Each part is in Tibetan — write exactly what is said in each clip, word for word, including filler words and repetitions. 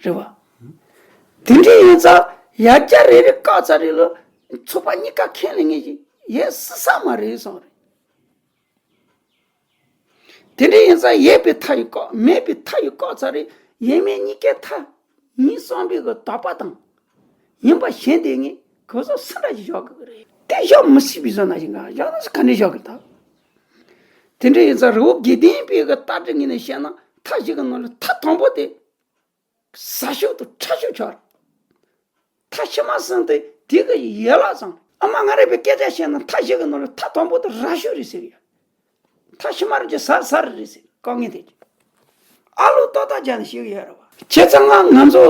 རེད་བ། དེ་འདྲ་ཡིན་ཙང་ཡ་གྱལ་རེ་རེ་བཀག་ཚར་རེད་ལ། ཚོགས་པ་གཉིས་ཀ་ཁས་ལེན་ངེས་ཀྱི་ཡས་སྲིད་ས་མ་རེད་གསུངས་རེད། དེ་འདྲ་ཡིན་ཙང་ཡས་པའི་མཐའ་ཡི་བཀག་མེད་པའི་མཐའ་ཡི་བཀག་ཚར་རེད། ཡས་མས་གཉིས་ཀའི་མཐའ་ཉིད་གསུངས་པའི་གི་དོགས་པ་དང་། ཡིན་པ་གཞན་དེ་ངས་གོ་ས་སུ་འདྲ་ཞིག་བཞག་གི་རེད། དེ་བཞག་མི་སྲིད་པའི་བཟོ་ན་ཞིག་ག་བཞག་ན་ག་འདྲ་བཞག་གི་ད། དེ་འདྲ་ཡིན་ཙང་རི་བོ་དགེ་ལྡན་པའི་གི་ལྟ་གྲུབ་ངོས་ནས་བཤད་ན་མཐའ་བཞི་གི་ནང་ལ་མཐའ་དང་པོ་དེ། ཟ་ཤོས་དང་ཁྲ་ཤོས་ཆགས་རེད། མཐའ་ཕྱི་མ་གསུམ་དེ་དེ་གི་ཡན་ལག་ཙམ། ཨ་མ་ང་རས་པའི་སྐད་ཆ་བཤད་ན་མཐའ་བཞི་གི་ནང་ལ་མཐའ་དང་པོ་དེ་ར་ཤོད་རེད་ཟེར་གི་ཡ། མཐའ་ཕྱི་མ་རེད་ཀྱི་ཟ་ཟ་རེད་རེད་ཟེར་དཀའ་ངལ་དེ་གི། ཨ་ལོ་ཏོག་ཏོག་རྒྱག་ནས་ཤེས་གི་ཡོད་རེད་བ། བྱས་ཙང་ང་ང་ཚོ་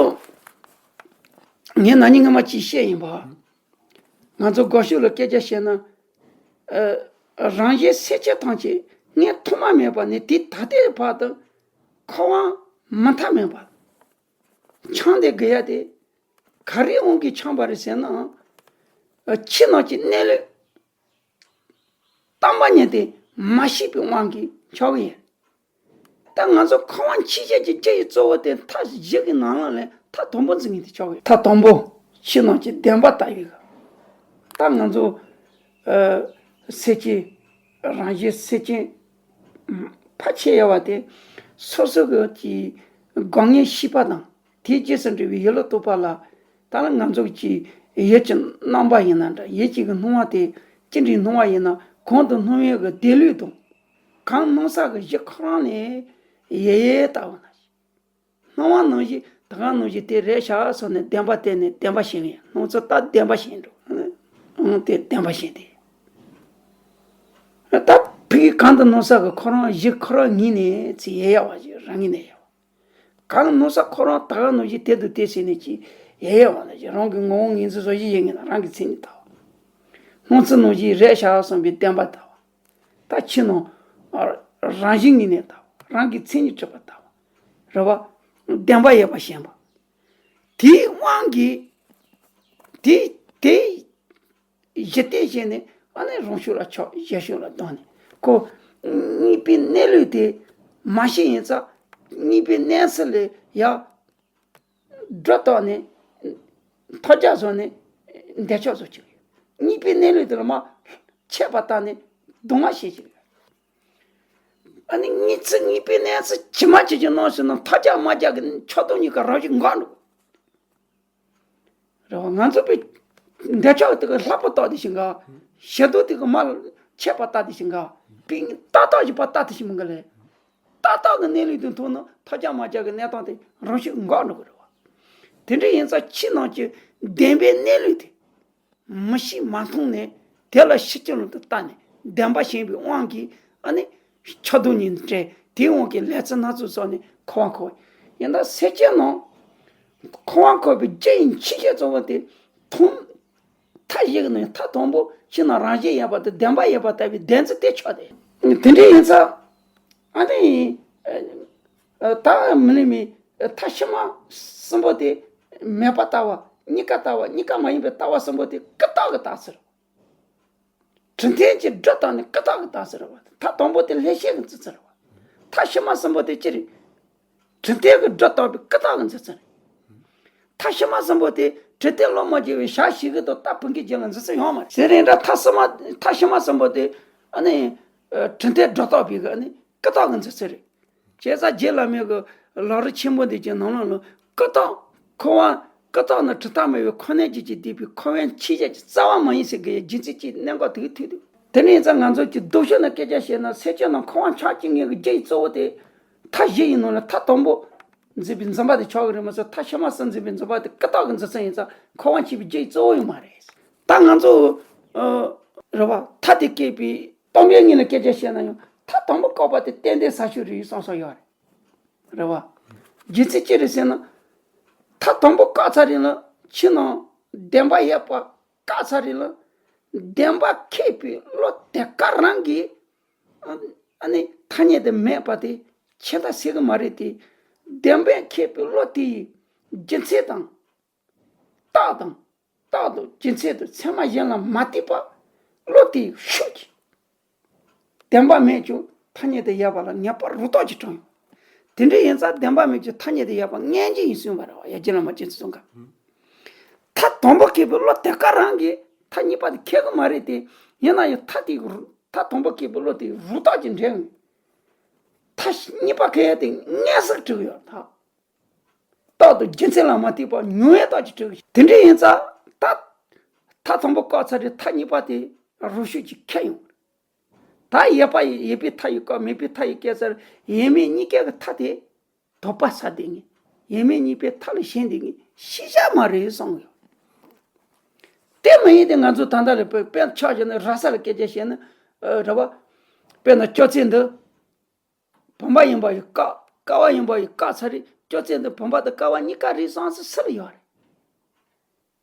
ངས་ན་ནིང་སྔ་མ་ཅིག་བཤད་ཡིན་པ། ང་ཚོ་སྒོ་ཕྱུགས་ལ་སྐད་ཆ་བཤད་ན། ཨ། རང་གཞན་སེམས་ཅན་ཐམས་ཅད་ངས་ཐོག་མ་མེད་པ་ནས་དེ་ད་ལྟའི་བར་དུ་འཁོར་བ་མུ་མཐའ་མེད་པ། འཆང་སྟེ་དགོས་ཡ་དེ་ག་རེ་དབང་གིས་འཆང་བ་རེད་ཟེར་ན། ཨ། ཕྱི་ནང་གི་གནས་ལུགས་དམ་པ་ཉིད་དེ་མ་ཤེས་པའི་དབང་གིས་འཆང་གི་ཡིན། ད་ང་ཚོ་འཁོར་བ་འཆིང་བྱེད་ཀྱི་རྒྱུ་ཡི་གཙོ་བོ་དེ་མཐའ་བཞི་གི་ནང་ལ་ལས་མཐའ་དང་པོ་འཛིན་མཁན་དེ་འཆང་གི་ཡིན། མཐའ་དང་པོ་ཕྱི་ནང་གི་བདེན་པ་ལྟ་བའི་གི། ད་ང་ཚོ་ཨ། སེམས་ཅན། རང་གཞན་སེམས་ཅན་ཕལ་ཆེ་བ་དེ་སོ་སོ་གི་གི་དགོས་ངེས་ཤེས་པ་དང་དེའི་རྗེས་སུ་འབྲེལ་བའི་ཡིད་ལ་གཏོགས་པ་ལ། ད་ལ་ང་ཚོ་གི་ཡིད་ཀྱི་རྣམ་པ་ཡིན་ན་འདྲ། ཡིད་ཀྱི་གི་སྣང་བ་དེ་ཅི་འདྲའི་སྣང་བ་ཡིན་ན་གང་དུ་སྣང་བའི་གི་བདེ་ལུས་དང་གང་སྣང་ས་གི་གཞི་ཁོ་རང་ནས་ཡལ་ཡལ་ལྟ་བུ་ན། སྣང་བ་ནང་བཞིན་ད་ག་ནང་བཞིན་དེ་རེད་ཤག་བསམ་ནས་བདེན་པ་བསྟན་ནས་བདེན་པ་བཞེངས་ཡིན། སྣང་ཚུལ་ལྟར་བདེན་པ་བཞེངས་འགྲོ། ཨང་། དེ་བདེན་པ་བཞེངས་ཏེ། ད་ཕ་གི་གང་དུ་སྣང་ས་གི་ཁོ་རང་གཞི་ཁོ་རང་ཉིད་ནས་ཚེ་ཡལ་ཡལ་བ་ཞིག་རང་ཉིད་ནས་ཡལ་བ། གང་སྣང་ས་ཁོ་རང་ད་ག་ནང་བཞིན་དེ་དུ་དེ་ཟེར་ནས་ཀྱི་ཡལ་ཡལ་བ་ན་ཞིག་རང་གི་ངོ་བོ་ངོས་འཛིན་བཟོ་གཞི་ཡིན་ངེས་ན་རང་གི་མཚན་ཉིད་ལྟ་བ། སྣང་ཚུལ་ནང་བཞིན་རེད་ཤག་བསམ་པའི་བདེན་པ་ལྟ་བ། ད་ཕྱི་ནང་རང་བཞིན་ངོས་ནས་ལྟ་བ། རང་གི་མཚན་ཉིད་གྲུབ་པ་ལྟ་བ། རེད་བ། བདེན་པ་ཡོད་པ་ཞེན་པ། དེའི་དབང་གིས། དེ་དེ་གཞི་རྟེན་བྱས་ནས་ཨ་ནི་རང་ཕྱོགས་ལ་ཆགས་གཞན་ཕྱོགས་ལ་ལྡང་ནས་ཁོ་གཉིས་པའི་གནས་ལུགས་དེ་མ་ཤེས་ཡིན་ཙང་གཉིས་པའི་གནས་ཚུལ་ལས་ཡར་སྒྲོ་བཏགས་ནས་ཐོལ་རྒྱག་བཟོ་ནས་འདོད་ཆགས་བཟོ་བཅུག་གཉིས་པའི་གནས་ལུགས་དེ་ལ་མ་ཆད་པ་བཏགས་ནས་སྡུག་བསྔལ་བྱེད་ཅིག་ཨ་ནི་གཉིས་ཚེ་གཉིས་པའི་གནས་ཚུལ་ཇི་མ་ཇི་བཞིན་སྣང་ཞིག་ན་ཐོལ་རྒྱག་མ་རྒྱག་གི་ཕྱོགས་གཏོགས་གཉིས་ཀ་རང་བཞིན་འགག་འགྲོ། རེད་བ། ང་ཚོ་པའི་འདོད་ཆགས་དེ་གི་ལྷག་པ་བཏགས་དེ་བཞིན་ག་ཞེ་སྡང་དེ་གི་མ་ཆད་པ་བཏགས་དེ་བཞིན་ག་པའི་ཏག་ཏག་བཞི་པ་བཏགས་དེ་བཞིན་མི་འགའ་ལས། ཏག་ཏག་གི་གནས་ལུགས་དེ་མཐོང་ན་ཐོལ་རྒྱག་མ་རྒྱག་གི་གནས་སྟངས་དེ་རང་བཞིན་འགག་འགྲོ་གི་རེད་བ། དེ་འདྲ་ཡིན་ཙང་ཕྱི་ནང་གི་བདེན་པའི་གནས་ལུགས་དེ། མི་ཤེས་མ་མཐོང་ནས་དེ་ལ་ཤེས་བྱ་ལུང་དུ་བལྟ་ནས་བདེན་པ་ཞེན་པའི་དབང་གིས་ཨ་ནི་ཆགས་སྡང་གཉིས་འདྲེས་དེའི་དབང་གིས་ལས་ཚུལ་སྣ་ཚོགས་བསགས་ནས་འཁོར་བ་འཁོར་བ་ཡིན། ད་སེམས་ཅན་རྣམས་འཁོར་བ་འཁོར་བའི་རྒྱུ་ཡི་འཆིང་བྱེད་གཙོ་བོ་དེ་མཐོང་མཐའ་བཞི་གི་ནང་མཐའ་དང་པོ་ཕྱི་ནང་རང་བཞིན་ཡོད་པ་དང་བདེན་པ་ཡོད་པ་ལྟ་བུའི་བདེན་རྫུན་དེ་ཆགས་ཏེ། དེ་འདྲ་ཡིན་ཙང་ཨ་ནི་ད་མི་ལུས་མི་མཐའ་ཕྱི་མ་གསུམ་པོ་དེ་མེད་པ་ལྟ་བ། གཉིས་ཀ་ལྟ་བ། གཉིས་ཀ་མ་ཡིན་པའི་ལྟ་བ་གསུམ་པོ་དེ་ཀུན་བརྟགས་ཀྱི་རྟགས་ཟེར། དྲི་མཐུན་གྱི་སྒྲོ་བཏགས་ནས་ཀུན་བརྟགས་ཀྱི་རྟགས་ཟེར་བ། མཐའ་དང་པོ་དེ་ལྷད་ཤེས་ཀྱི་རྫུན་ཟེར་བ། མཐའ་ཕྱི་མ་གསུམ་པོ་དེ་ཅི་རེད། དྲི་མཐུན་གྱི་སྒྲོ་བཏགས་པའི་ཀུན་བརྟགས་ཀྱི་རྫུན་ཟེར། མཐའ་ཕྱི་མ་གསུམ་པོ་དེ་དྲི་མཐུན་བློ་མ་བྱས་པའི་ཞག་ཞིག་གི་དང་རྟ་ཕུང་གི་རྒྱུད་ལ་རྫུན་ཟེར་ཡོང་མ་རེད། ཟེར་རེད་འདྲ། མཐའ་གསུམ་མ་མཐའ་ཕྱི་མ་གསུམ་པོ་དེ་ཨ་ནི་དྲི་མཐུན་སྒྲོ་བཏགས་པའི་གི་ཨ་ནི་ཀུན་བརྟགས་ཀྱི་རྫུན་ཟེར་རེད། བྱས་ཙང་རྗེ་བླ་མའི་གི་ལམ་རིམ་ཆེན་པོ་འདི་གྱི་ནང་ལོགས་ལ་ཀུན་བརྟགས། འཁོར་བ་ཀུན་བརྟགས་ནི་དྲི་ལྟ་མེད་པའི་འཁོར་གནས་རྒྱུད་ཀྱིས་བསྡུས་པའི་འཁོར་བའི་འཆིང་བྱེད་ཀྱི་རྩ་བ་མ་ཡིན་ཟེར་གྱི་རྒྱུ་མཚན་གྱི་གནད་འགག་དེ་གི་ཐུག་འདུག་དེ་ནས་ཡིན་ཙང་ང་ཚོ་གི་སྡུག་ཤོས་ནས་སྐད་ཆ་བཤད་ན་སེམས་ཅན་རྣམས་འཁོར་བ་འཆིང་བྱེད་ཀྱི་རྒྱུ་ཡི་གཙོ་བོ་དེ་མཐའ་བཞི་ཡི་ནང་ལ་མཐའ་དང་པོ་འཛིན་པའི་འཛིན་པ་དེ་ཆགས་ཀྱི་རེད་མ་ཟད། མཐའ་ཕྱི་མ་གསུམ་འཛིན་པའི་འཛིན་པ་དེ་ཀུན་བརྟགས་ཀྱི་འཛིན་ས་ཡིན་ཙང་འཁོར་བ་འཆིང་བའི་རྒྱུ་ཡི་གཙོ་བོ་ཡང་མ་རེད། ད་ང་ཚོ་ཨ་རེད་བ། ཐ་དད་སྐྱེས་པའི་སྟོང་པའི་ངོས་ལ་སྐད་ཆ་བཤད་ན་ཡང་མཐའ་དང་པོ་བཀག་པ་དེ་ཏན་ཏན་ཟ་ཆོག་རེད་བསམ་བསམ་ཡོད་རེད། རེད་བ། རྒྱུ་མཚན་ཅི་རེད་ཟེར་ན། མཐའ་དང་པོ་བཀག་ཚར་རེད་ལ་ཕྱི་ནང་བདེན་པ་ཡོད་པ་བཀག་ཚར་རེད་ལ། བདེན་པ་ཁེགས་པའི་བློ་དེ་ག་རང་གིས་ཨ་ནི་ཐ་སྙད་དུ་མེད་པ་དེ་ཁྱད་མཐའ་སེལ་གི་མ་རེད་དེ། བདེན་པ་ཁེགས་པའི་བློ་དེ་ཡི་རྒྱུ་མཚན་དང་། རྟགས་དང་། རྟགས་དང་རྒྱུ་མཚན་དུ་ཚད་མ་གཞན་ལ་མ་ལྟོས་པར་བློ་དེ་ཤུགས་ཀྱིས་བདེན་པ་མེད་ཀྱང་ཐ་སྙད་དུ་ཡོད་པ་ལ་ངེས་པར་རང་རྟོགས་ཀྱིས་དྲངས་ཡོང་ དེ་འདྲ་ཡིན་ཙང་བདེན་པ་མེད་ཀྱི་ཐ་སྙད་དེ་ཡོད་པ་ངེས་ཅན་ཡིན་གསུངས་པ་རེད་བ། ཡ་རྒྱལ་བླ་མ་རྗེ་བཙུན་ཚང་ཀ་མཐའ་དང་པོ་ཁེལ་བའི་བློ་དེ་ག་རང་གིས་མཐའ་གཉིས་པ་དེ་ཁེལ་གི་མ་རེད་དེ། ཡིན་ན་ཡང་མཐའ་དེ་རུ་མཐའ་དང་པོ་ཁེལ་བའི་བློ་དེ་རུ་རྟགས་ཀྱིས་འདྲེན། མཐའ་གཉིས་པ་ཁེལ་ཡ་དེ་མངོན་གསལ་བྲིས་ཡོད་ད། རྟག་ཏུ་རྒྱུ་མཚན་ལ་མ་ལྟོས་པར་མྱོང་བའི་རྟགས་ཀྱིས་བྲིས་ཡོད། དེ་འདྲ་ཡིན་ཙང་ད་མཐའ་དང་པོ་བཀག་ཚར་རེད། མཐའ་གཉིས་པ་དེ་རུ་ཤུགས་ཀྱིས་ཁེལ་ཡོང་། ད་ཡོད་པ་ཡོད་པའི་མཐའ་ཡི་བཀག་མེད་པའི་མཐའ་ཡི་བཀག་ཚར་ཡོད་མེད་གཉིས་ཀའི་གི་མཐའ་དེ། དོགས་པ་ཟ་བསྡད་མཁན། ཡོད་མེད་གཉིས་པའི་མཐའ་ལ་ཞེན་བསྡད་མཁན་ཤེས་བྱ་མ་རེད་བསམ་ཡོད། དེ་མ་ཡིན་ཏེ་ང་ཚོ་ད་ལྟ་ལ་དཔེ་དཔེ་ཆ་བཞག་ན་ར་ས་ལ་སྐད་ཆ་བཤད་ན། ཨ། རེད་བ། དཔེར་ན་སྐྱོ་ཚད་འདི་བུམ་པ་ཡིན་པ་ཡི་བཀག་ཀ་བ་ཡིན་པ་ཡི་བཀག་ཚར་རེད། སྐྱོ་ཚད་འདི་བུམ་པ་དང་ཀ་བ་གཉིས་ཀ་རེད་བསམ་སྲིད་སུ་ལ་ཡོད་རེད།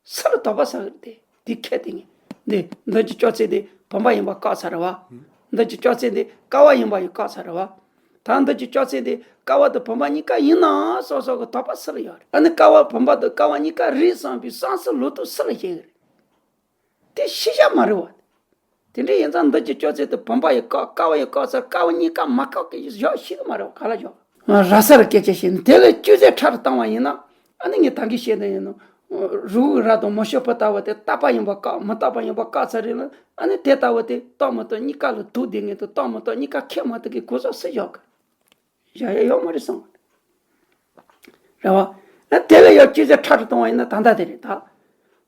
སུ་ལ་དོགས་པ་ཟ་གི་རེད་དེ། དེ་ཁས་བླངས་ནས་འདི་འདི་གི་སྐྱོ་ཚད་དེ་བུམ་པ་ཡིན་པ་བཀག་ཚར་རེད་བ། འདི་གི་སྐྱོ་ཚད་དེ་ཀ་བ་ཡིན་པ་ཡི་བཀག་ཚར་རེད་བ། ད་འདི་གི་སྐྱོ་ཚད་དེ་ཀ་བ་དང་བུམ་པ་གཉིས་ཀ་ཡིན་ནའང་སོ་སོ་གི་དོགས་པ་སུ་ལ་ཡོད་རེད། ཨ་ནི་ཀ་བ་བུམ་པ་དང་ཀ་བ་གཉིས་ཀ་རེད་བསམ་པའི་བསམ་སྲིད་ལོ་ཏོག་སུ་ལ་ཤེས་གི་རེད། དེ་ཤེས་བྱ་མ་རེད་བ། དེ་འདྲ་ཡིན་ཙང་འདི་གི་སྐྱོ་ཚད་དེ་བུམ་པ་ཡི་བཀག་ཀ་བ་ཡི་བཀག་ཚར་ཀ་བ་གཉིས་ཀ་མ་བཀག་གི་བཞག་ཤེས་གི་མ་རེད་བ། ག་ལ་བཞག་ར་ས་རུ་སྐད་ཆ་བཤད་ན་དེ་ལས་སྤྱོད་ཚུལ་ཕྲ་རུ་བཏང་བ་ཡིན་ན། ཨ་ནི་ངས་ད་གིན་བཤད་ན་ཡིན་ནོ། རི་བོ་གི་རྭ་དང་མུ་ཞོ་ཕུ་ལྟ་བུ་དེ་རྟག་པ་ཡིན་པ་བཀག་མི་རྟག་པ་ཡིན་པ་བཀག་ཚར་རེད་ལ། ཨ་ནི་དེ་ལྟ་བུ་དེ་རྟག་མི་རྟག་གཉིས་ཀ་ལ་དོགས་བསྡད་མཁན་དང་རྟག་མི་རྟག་གཉིས་ཀ་ཁས་མ་བླངས་གི་གོ་ས་སུ་བཞག་གི་བཞག་ཡ་ཡོད་མ་རེད་བསམ། རེད་བ། ཨ་དེ་ལས་ཡང་སྤྱོད་ཚུལ་ཕྲ་རུ་གཏོང་བ་ཡིན་ན་ད་ལྟ་དེ་རེད་ད།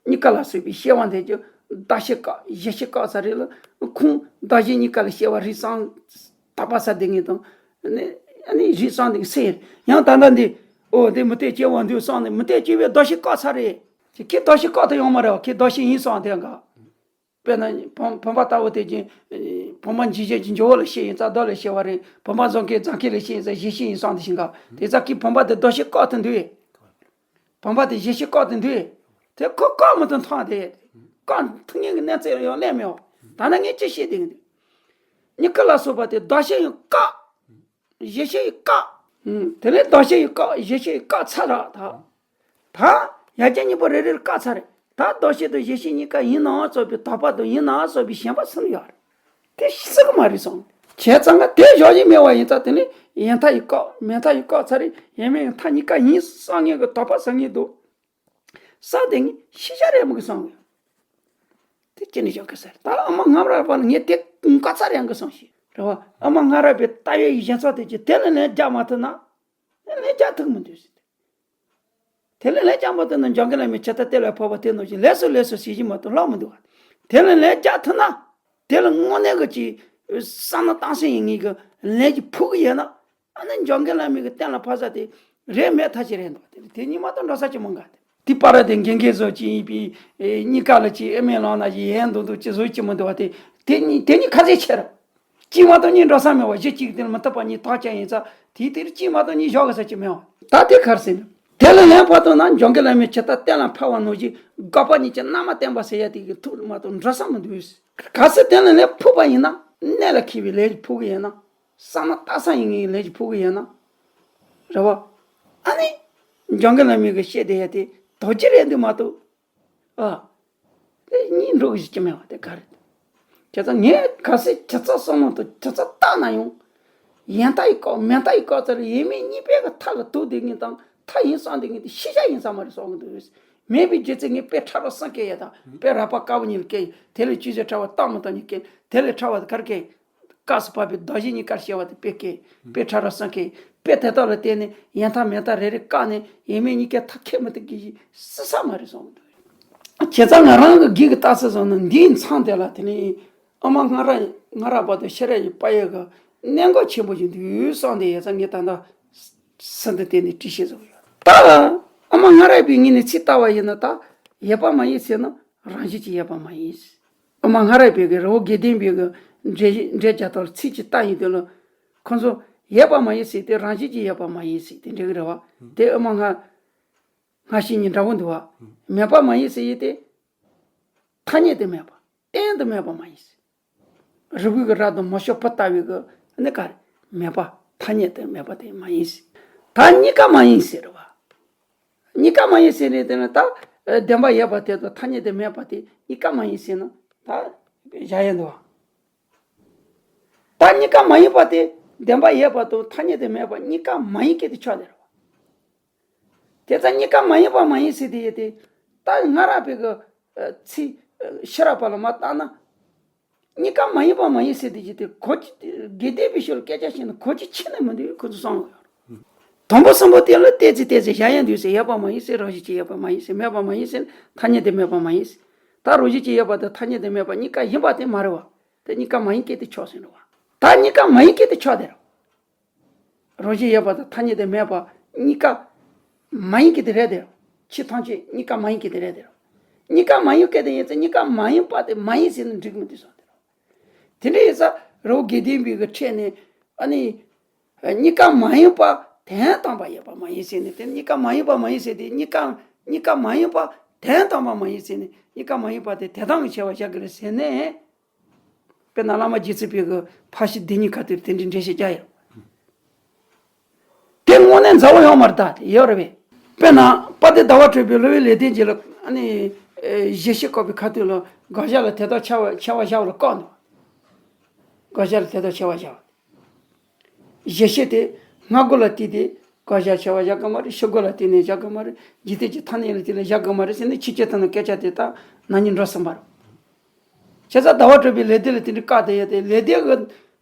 གཉིས་ཀ་ལ་སོགས་པའི་སྐྱེ་བ་འདས་ཀྱི་གདགས་གཞི་བཀག་གཞི་ཤེས་བཀག་ཚར་རེད་ལ། ཁོང་གདགས་གཞི་གཉིས་ཀ་ལ་སྐྱེ་བ་རེད་བསམ། དོགས་པ་ཟ་བསྡད་མཁན་དང་། ཨ་ནི་ཨ་ནི་རེད་བསམ་བསྡད་མཁན་སུ་ཡིན། ཡང་ད་ལྟ་འདི། ཨོ་འདི་མུ་སྟེགས་སྐྱེ་བ་འདུག་བསམ་ནས་མུ་སྟེགས་སྐྱེ་བའི་གདགས་གཞི་བཀག་ཚར་རེད། ཁྱེད་གདགས་གཞི་བཀག་ཐུབ་ཡོད་མ་རེད་བ། ཁྱེད་གདགས་གཞི་ཡིན་བསམ་དེ་འགའ། དཔེར་ན་བུམ་བུམ་པ་ལྟ་བུ་དེ་ཅིག་བུམ་པ་འཇིག་བྱེད་ཀྱི་འཇུག་པ་ལ་སྐྱེ་ཡིན་ཙང་གདགས་ལ་སྐྱེ་བ་རེད། བུམ་པ་རྫོགས་སྐྱེ་རྫོགས་སྐྱེ་ལ་སྐྱེ་ཡིན་ཙང་གཞི་ཤེས་ཡིན་བསམ་དེ་བཞིན་ག། དེ་ཙང་ཁྱེད་བུམ་པ་དེ་གདགས་གཞི་བཀག་ཐུབ་འདུག་བུམ་པ་དེ་གཞི་ཤེས་བཀག་ཐུབ་འདུག་དེ་ཁོ་བཀག་མི་ཐུབ་ཐང་དེ། བཀག་ཐུབ་མཁན་གྱི་གནས་ཚད་ཡང་སླེབས་མེད་བ། ད་ནི་ངས་ཅི་བཤད་དེ་ཡིན། གཉིས་ཀ་ལ་སོགས་པ་དེ་གདགས་གཞི་ཡང་བཀག་གཞི་ཤེས་ཡང་བཀག་དེ་ནས་གདགས་གཞི་ཡང་བཀག་གཞི་ཤེས་ཡང་བཀག་ཚར་ར་ད། ད། ཡ་གྱལ་གཉིས་པོ་རེ་རེར་བཀག་ཚར་རེད། ད་གདགས་གཞི་དང་གཞི་ཤེས་གཉིས་ཀ་ཡིན་ནའང་ཚོར་བའི་དོགས་པ་དང་ཡིན་ནའང་ཚོར་བའི་ཞེན་པ་སུ་ལ་ཡོད་རེད། དེ་སྲིད་གི་མ་རེད་སོང་། བྱས་ཙང་ང་དེ་བཞག་བཞིན་མེད་པ་ཡིན་ཙང་དེ་ནི་ཡོད་མཐའ་ཡི་བཀག་མེད་མཐའ་ཡི་བཀག་ཚར་རེད། ཡོད་མེད་མཐའ་གཉིས་ཀ་ཡིན་བསམ་མཁན་གྱི་དོགས་པ་ཟ་མཁན་འདུག་བསམ་བསྡད་མཁན་ཤེས་བྱ་རེད་མི་གི་བསམ་གི། དེ་ཅི་ནས་བཞག་གི་ཟེར། ད་ཨ་མ་རྔམ་ར་པ་ལ་ངས་དེ་དཀའ་ཚར་ཡང་གི་བསམ་ཤེས་རེད་བ། ཨ་མ་རྔམ་ར་པའི་ལྟ་བའི་ཞེན་ཚོར་དེ་ཅི་དེ་ལ་ལན་རྒྱག་མ་ཐུབ་ན། ལན་རྒྱག་ཐུབ་མི་འདུག་ཟེར། དེ་ལས་ལན་རྒྱག་མ་ཐུབ་ན་འཇམ་མགོན་བླ་མའི་ཇི་ལྟར་གཏེར་ལ་ཕབ་པ་དེ་ནང་བཞིན་ལེགས་སོ་ལེགས་སོ་ཟེར་གྱི་མ་གཏོགས་ལོག་མི་འདུག་བ། དེ་ལས་ལན་རྒྱག་ཐུབ་ན། དེ་ལ་དངོས་གནས་ཀྱི་ཅིག་བསམ་མནོ་བཏང་སེམས་ཡིན་ངེས་ཀྱི་ལན་ཅིག་ཕུལ་གི་ཡོད་ན། ཨ་ནི་འཇམ་མགོན་བླ་མའི་གི་གཏན་ལ་ཕབ་ས་དེ་རེད་མེད་ཐག་ཆོད་རེད་འདུག་དེ་དེ་གཉིས་མ་གཏོགས་འགྲོ་ས་ཅིག་མི་འགའ་དེ། དེ་པར་དེ་འགན་འགན་བཟོ་ཅིག་ཡིན་པའི་གཉིས་ཀ་ལ་ཅིག་ཨེ་མེད་ལང་ན་ཅིག་ཡན་འདུག་འདུག་ཅིག་བཟོ་ཅིག་མི་འདུག་བ་དེ། དེ་གཉིས་དེ་གཉིས་ཁ་ཟས་ཆེ་ར། གཅིག་མ་གཏོགས་གཉིས་འགྲོ་ས་མེད་བ། གཞི་གཅིག་དེ་ལ་མི་ཐུབ་པ་གཉིས་ཐག་ཆོད་ཡིན་ཙང་དེའི་དེར་གཅིག་མ་གཏོགས་གཉིས་བཞག་གི་ས་ཅིག་མེད་བ། ད་དེ་ག་རེ་ཟེར་ན། དེ་ལ་ལན་ཕབ་ཐུབ་ན་འཇམ་མགོན་བླ་མའི་ཇི་ལྟར་གཏན་ལ་ཕབ་པ་ནང་བཞིན་དགག་པ་གཉིས་ཀྱི་རྣམ་པ་བསྟན་པ་ཟེར་ཡ་དེ་གི་ཐུགས་མ་གཏོགས་འགྲོ་ས་མི་འདུག་གལ་སྲིད་དེ་ལ་ལན་ཕུལ་བ་ཡིན་ན་གནད་ལ་འཁེལ་བའི་ལས་ཅིག་ཕུལ་གི་ཡོད་ན། བསམ་མནོ་བཏང་ས་ཡིན་ངེས་ལས་ཅིག་ཕུལ་གི་ཡོད་ན། རེད་བ། ཨ་ནི། འཇམ་མགོན་བླ་མའི་གི་བཤད་བསྡད་ཡ་དེ་དོགས་གཅིག་རེད་འདུག་མ་གཏོགས། ཨ། དེ་གཉིས་འགྲོ་གི་ཞིག་ཅི་མེད་བ་དེ་ག་རེད། བྱས་ཙང་ངས་གལ་སྲིད་ཇི་ཙམ་བསམ་བློ་དང་ཇི་ཙམ་བཏང་ན་ཡང་། ཡོད་མཐའ་ཡི་བཀག་མེད་མཐའ་ཡི་བཀག་ཚར་ཡོད་མེད་གཉིས་པའི་གི་མཐའ་ལ་ཐུག་བསྡད་མཁན་དང་མཐའ་ཡིན་བསམ་བསྡད་མཁན་དེ་ཤེས་བྱ་ཡིན་ས་མ་རེད་བསམ་གི་འདུག་མེད་པའི་རྒྱུ་མཚན་ངས་དཔེ་ཕྲ་རགས་གསུམ་བཀལ་ཡོད་ད། དཔེ་རགས་པ་དཀར་པོ་གཉིས་ལ་བཀལ་ཡོད། དེ་ལས་སྤྱོད་ཚུལ་ཕྲ་བ་རྟག་མི་རྟག་གཉིས་བཀལ། དེ་ལས་ཕྲ་བ་དེ་ག་རེ་བཀལ་ཡོད། སྐབས་སུ་བབ་པའི་གདགས་གཞི་གཉིས་ཀར་སྐྱེ་བ་དེ་དཔེ་སྐད། དཔེ་ཕྲ་རགས་གསུམ་སྐད། དཔེ་དེ་དག་ལ་བརྟེན་ནས་ཡོད་མཐའ་མེད་མཐའ་རེ་རེ་བཀག་ནས་ཡོད་མེད་གཉིས་ཀའི་མཐའ་ཁེལ་མི་ཐུབ་ཀྱི་ཞིག་སྲིད་ས་མ་རེད་བསམ་གྱི་འདུག་བྱས་ཙང་ང་རང་གི་སྒེར་གྱི་ལྟ་ཚུལ་བཟུང་ན་འདིའི་མཚམས་དེ་ལ་དེ་ནས་ཨ་མ་རྔ་ར་རྔ་ར་པ་དང་ཤེས་རབ་ཀྱི་དཔལ་ཡུལ་གྱི་གནད་འགག་ཆེན་པོ་ཞིག་འདུག་བསམ་སྟེ་ཡོད་ཙང་ངས་ད་ལྟ་སུན་དུ་བལྟས་ནས་བྲིས་ཤེས་བཟོ་གི་ཡོད། ད་ཨ་མ་རྔ་ར་པའི་ངོས་ནས་ཚིག་ལྟ་བ་ཡིན་ན་ད་ཡོད་པ་མ་ཡིན་ཟེར་ན། རང་བཞིན་གྱིས་ཡོད་པ་མ་ཡིན། ཨ་མ་རྔ་ར་པའི་གི་རི་བོ་དགེ་ལྡན་པའི་གི་འགྲེལ་འགྲེལ་རྒྱ་དང་ཚིག་གཅིག་ལྟ་ཡིན་དུས་ལ། ཁོང་ཚོ་ཡོད་པ་མ་ཡིན་ཟེར་ཏེ་རང་བཞིན་གྱིས་ཡོད་པ་མ་ཡིན་ཟེར་ཏེ་འགྲེལ་གི་རེད་བ། དེ་ཨ་མ་རྔ་རྔ་ཤིང་གཉིས་འདྲ་བོ་འདུག་བ། མེད་པ་མ་ཡིན་ཟེར་ཡིན་ཏེ། ཐ་སྙད་དུ་མེད་པ། གཏན་དུ་མེད་པ་མ་ཡིན་ཟེར། རི་བོའི་གི་རྭ་དང་མུ་ཞོ་ཕུ་ལྟ་བུའི་གི་ནི་ག་རེ། མེད་པ། ཐ་སྙད་དུ་མེད་པ་དེ་མ་ཡིན་ཟེར། ད་གཉིས་ཀ་མ་ཡིན་ཟེར་རེད་བ། གཉིས་ཀ་མ་ཡིན་ཟེར་ནས་དེ་ནི་ད་བདེན་པ་ཡོད་པ་དེ་དང་ཐ་སྙད་དུ་མེད་པ་དེ་གཉིས་ཀ་མ་ཡིན་ཟེར་ན་ད་བཞག་ཡ་འདུག་བ། ད་གཉིས་ཀ་མ་ཡིན་པ་དེ་ བདེན་པ་ཡོད་པ་དང་ཐ་སྙད་དུ་མེད་པ་གཉིས་ཀ་མ་ཡིན་སྐད་དུ་ཆགས་བསྡད་རེད་བ། དེ་ཙང་གཉིས་ཀ་མ་ཡིན་པ་མ་ཡིན་ཟེར་དེ་ཡོད་དེ། ད་སྔ་རབས་པའི་གི་ཨ་ཚིག་ཨ་ཤེས་རབ་པ་ལ་མ་བལྟས་ན། གཉིས་ཀ་མ་ཡིན་པ་མ་ཡིན་ཟེར་དེ་ཅི་སྟེ་གོ་ཅི། དགེ་ལྡན་པའི་ཆོས་ལ་སྐད་ཆ་བཤད་ན་གོ་ཅི་ཆེ་ནི་མི་འདུག་ཁོ་ཚོ་བསམ་གི་ཡོད་རེད། དང་པོ་གསུམ་པོ་དེ་ལ་བལྟས་ཚེ་བལྟས་ཚེ་བཞག་ཡ་འདུག་ཟེར། ཡོད་པ་མ་ཡིན་ཟེར། རང་བཞིན་གྱིས་ཡོད་པ་མ་ཡིན་ཟེར། མེད་པ་མ་ཡིན་ཟེར། ཐ་སྙད་དུ་མེད་པ་མ་ཡིན་ཟེར། ད་རང་བཞིན་གྱིས་ཡོད་པ་དང་ཐ་སྙད་དུ་མེད་པ་གཉིས་ཀ་ཡིན་པ་དེ་མ་རེད་བ། དེ་གཉིས་ཀ་མ་ཡིན་སྐད་དུ་ཆགས་ཟིན་རེད་བ། ད་གཉིས་ཀ་མ་ཡིན་སྐད་དུ་ཆགས་དེ་རེད། རང་བཞིན་ཡོད་པ་དང་ཐ་སྙད་དུ་མེད་པ་གཉིས་ཀ་མ་ཡིན་གྱི་དེ་རེད་དེ། ཆོས་ཐམས་ཅད་གཉིས་ཀ་མ་ཡིན་གྱི་དེ་རེད་དེ། གཉིས་ཀ་མ་ཡིན་སྐད་དུ་ཡིན་ཚེ་གཉིས་ཀ་མ་ཡིན་པ་དེ་མ་ཡིན་ཟེར་ན་འགྲིག་མི་འདུག་བསམ་དེ་རེད། དེ་འདྲ་ཡིན་ཙང་རི་བོ་དགེ་ལྡན་པའི་གི་ཕྲད་ནས་ཨ་ནི་གཉིས་ཀ་མ་ཡིན་པ་དོན་དམ་པར་ཡོད་པ་མ་ཡིན་ཟེར་ནས། དེ་གཉིས་ཀ་མ་ཡིན་པ་མ་ཡིན་ཟེར་དེ། གཉིས་ཀ་གཉིས་ཀ་མ་ཡིན་པ་དོན་དམ་པར་མ་ཡིན་ཟེར་ནས། གཉིས་ཀ་མ་ཡིན་པ་དེ་དོན་དམ་གྱི་ཆེ་བ་བཞག་གི་རེད་ཟེར་ནས། དཔེར་ན་བླ་མ་རྗེ་བཙུན་པའི་གི་ཕར་ཕྱིན་བདེན་གཉིས་ཁ་ཐུག་དེ་འདྲའི་འགྲེལ་བཤད་རྒྱག་ཡོད། དེ་དངོས་གནས་མཛའ་བོ་ཡོད་མ་རེད། ད་དེ་ཡོད་རེད་པས། དཔེར་ན་དཔལ་ལྡན་ཟླ་བ་གྲགས་པའི་བསླུ་བའི་ལེགས་ལྡན་འབྱེད་ལ་ཨ་ནི་ཨེ་བཞེད་ཤེས་བཀག་པའི་ཁ་ཐུག་ལ་དགག་བཞག་ལ་དེ་དག་ཆེ་བ་ཆེ་བ་བཞག་པ་ལ་བཀག་འདུག་དགག་བཞག་ལ་དེ་དག་ཆེ་བ་བཞག་པ། བཞེད་ཤེས་དེ་སྔ་རྒོལ་ལ་བརྟེན་ཏེ་དགག་བཞག་ཆེ་བ་བཞག་གི་མ་རེད། ཕྱི་རྒོལ་ལ་བརྟེན་ནས་བཞག་གི་མ་རེད། འཇིག་རྟེན་གྱི་ཐ་སྙད་ལ་བརྟེན་ནས་བཞག་གི་མ་རེད་ཟེར་ནས་ཆོས་ཀྱི་དོན་ལ་སྐད་ཆ་དེ་དག་ནག་ཉེས་འགྲོ་ཟིན་པ་རེད། བྱས་ཙང་ཟླ་བ་གྲགས་པའི་ལེགས་ལྡན་ལ་དེ་འདྲའི་བཀག་བསྡད་ཡོད་དེ། ལེགས་ལྡན་གྱི་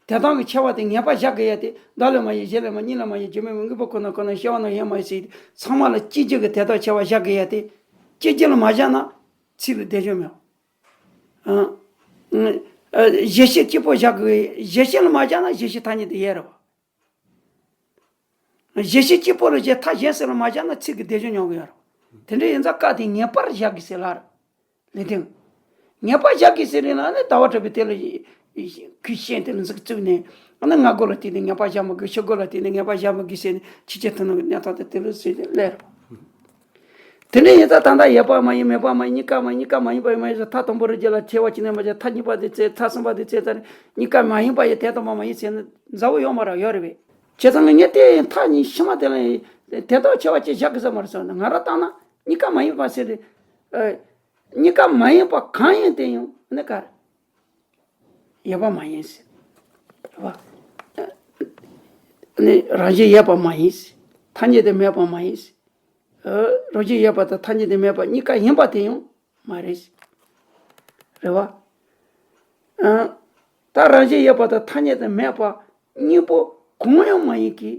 དེ་དག་གི་ཆེ་བ་དེ་ངེས་པར་བཞག་དགོས་ཡ་དེ། བདག་ལས་མ་གཞན། གཞན་ལས་མ་གཞན། གཉིས་ལས་མ་གཞན། རྒྱུ་མེད་མིང་གི་བུ་ཁོ་ན་ཁོ་ན། སྐྱེ་བ་རྣམས་ཡེ་མ་ཡིན་ཟེར། ཚང་མ་ལ་གཅིག་གྱུར་གྱི་དེ་དག་ཆེ་བ་བཞག་དགོས་ཡ་དེ། གཅིག་གྱུར་ལ་མ་བཞག་ན་ཚིག་ལ་བདེ་འཇོག་མེད། ཨ་ཨ་བཞེད་ཤེས་གཅིག་པོ་བཞག་དགོས། བཞེད་ཤེས་ལ་མ་བཞག་ན་བཞེད་ཤེས་ཐ་སྙད་དུ་ཡོད་རེད་བ། བཞེད་ཤེས་གཅིག་པོ་ལ་བཞེད་ཐ་གཞན་གསུམ་ལ་མ་བཞག་ན་ཚིག་གི་བདེ་འཇོག་མྱོང་གི་ཡོད་རེད། དེ་འདྲ་ཡིན་ཙང་བཀག་དེ་ངེས་པར་བཞག་དགོས་ཟེར་ལབ་རེད། ལེགས་ལྡན། ངེས་པར་བཞག་དགོས་ཟེར་ནས་ཨ་ནི་ཟླ་བ་གྲགས་པས་དེ་ལ་ཁོའི་ཤན་དེ་ལ་འཛུགས་བཙུགས་ནས། ཨ་ནི་སྔ་རྒོལ་ལ་བརྟེན་ནས་ངེས་པར་བཞག་མི་དགོས། ཕྱི་རྒོལ་ལ་བརྟེན་ནས་ངེས་པར་བཞག་མི་དགོས་ཟེར་ནས་ཆོས་ཀྱི་དོན་ལ་གནས་སྟངས་དེ་དེ་ལ་ཟེར་ནས་སླེབས་རེད། དེ་འདྲ་ཡིན་ཙང་ད་ལྟ་ཡོད་པ་མ་ཡིན། མེད་པ་མ་ཡིན། གཉིས་ཀ་མ་ཡིན། གཉིས་ཀ་མ་ཡིན་པ་ཡིན་མ་ཡིན་ཟེར། ཐ་དང་པོ་རི་རྒྱ་ལ་ཆེ་བ་གཅིག་ནས་མ་བྱས། ཐ་གཉིས་པ་དེ་བཙལ། ཐ་གསུམ་པ་དེ་བཙལ་ཚར། གཉིས་ཀ་མ་ཡིན་པ་ཡི་དོན་དམ་པ་མ་ཡིན་ཟེར་ན་མཛའ་བོ་ཡོད་མ་རེད། ཡོད་རེད་པས། བྱས་ཙང་ངས་དེ་ཐ་གཉིས་ཕྱི་མ་དེ་ལ་དོན་དག་ཆེ་བ་ཅིག་བཞག་གི་ས་མ་རེད་ཟེར་ན། ང་རང་ལྟར་ན་གཉིས་ཀ་མ་ཡིན་པ་ཟེར་ཏེ། ཨ་གཉིས་ཀ་མ་ཡིན་པ་གང་ཡིན་དེ་ཡང་ནི་ག་རེ། ཡོད་པ་མ་ཡིན་ཟེར། རེད་བ། ནི་རང་བཞིན་ཡོད་པ་མ་ཡིན་ཟེར། ཐ་སྙད་དུ་མེད་པ་མ་ཡིན་ཟེར། ཨ་རང་བཞིན་ཡོད་པ་དང་ཐ་སྙད་དུ་མེད་པ་གཉིས་ཀ་ཡིན་པ་དེ་ཡང་མ་རེད་ཟེར། རེད་བ། ཨ་ད་རང་བཞིན་ཡོད་པ་དང་ཐ་སྙད་དུ་མེད་པ་གཉིས་པོ་གང་ཡང་མ་ཡིན་གྱི།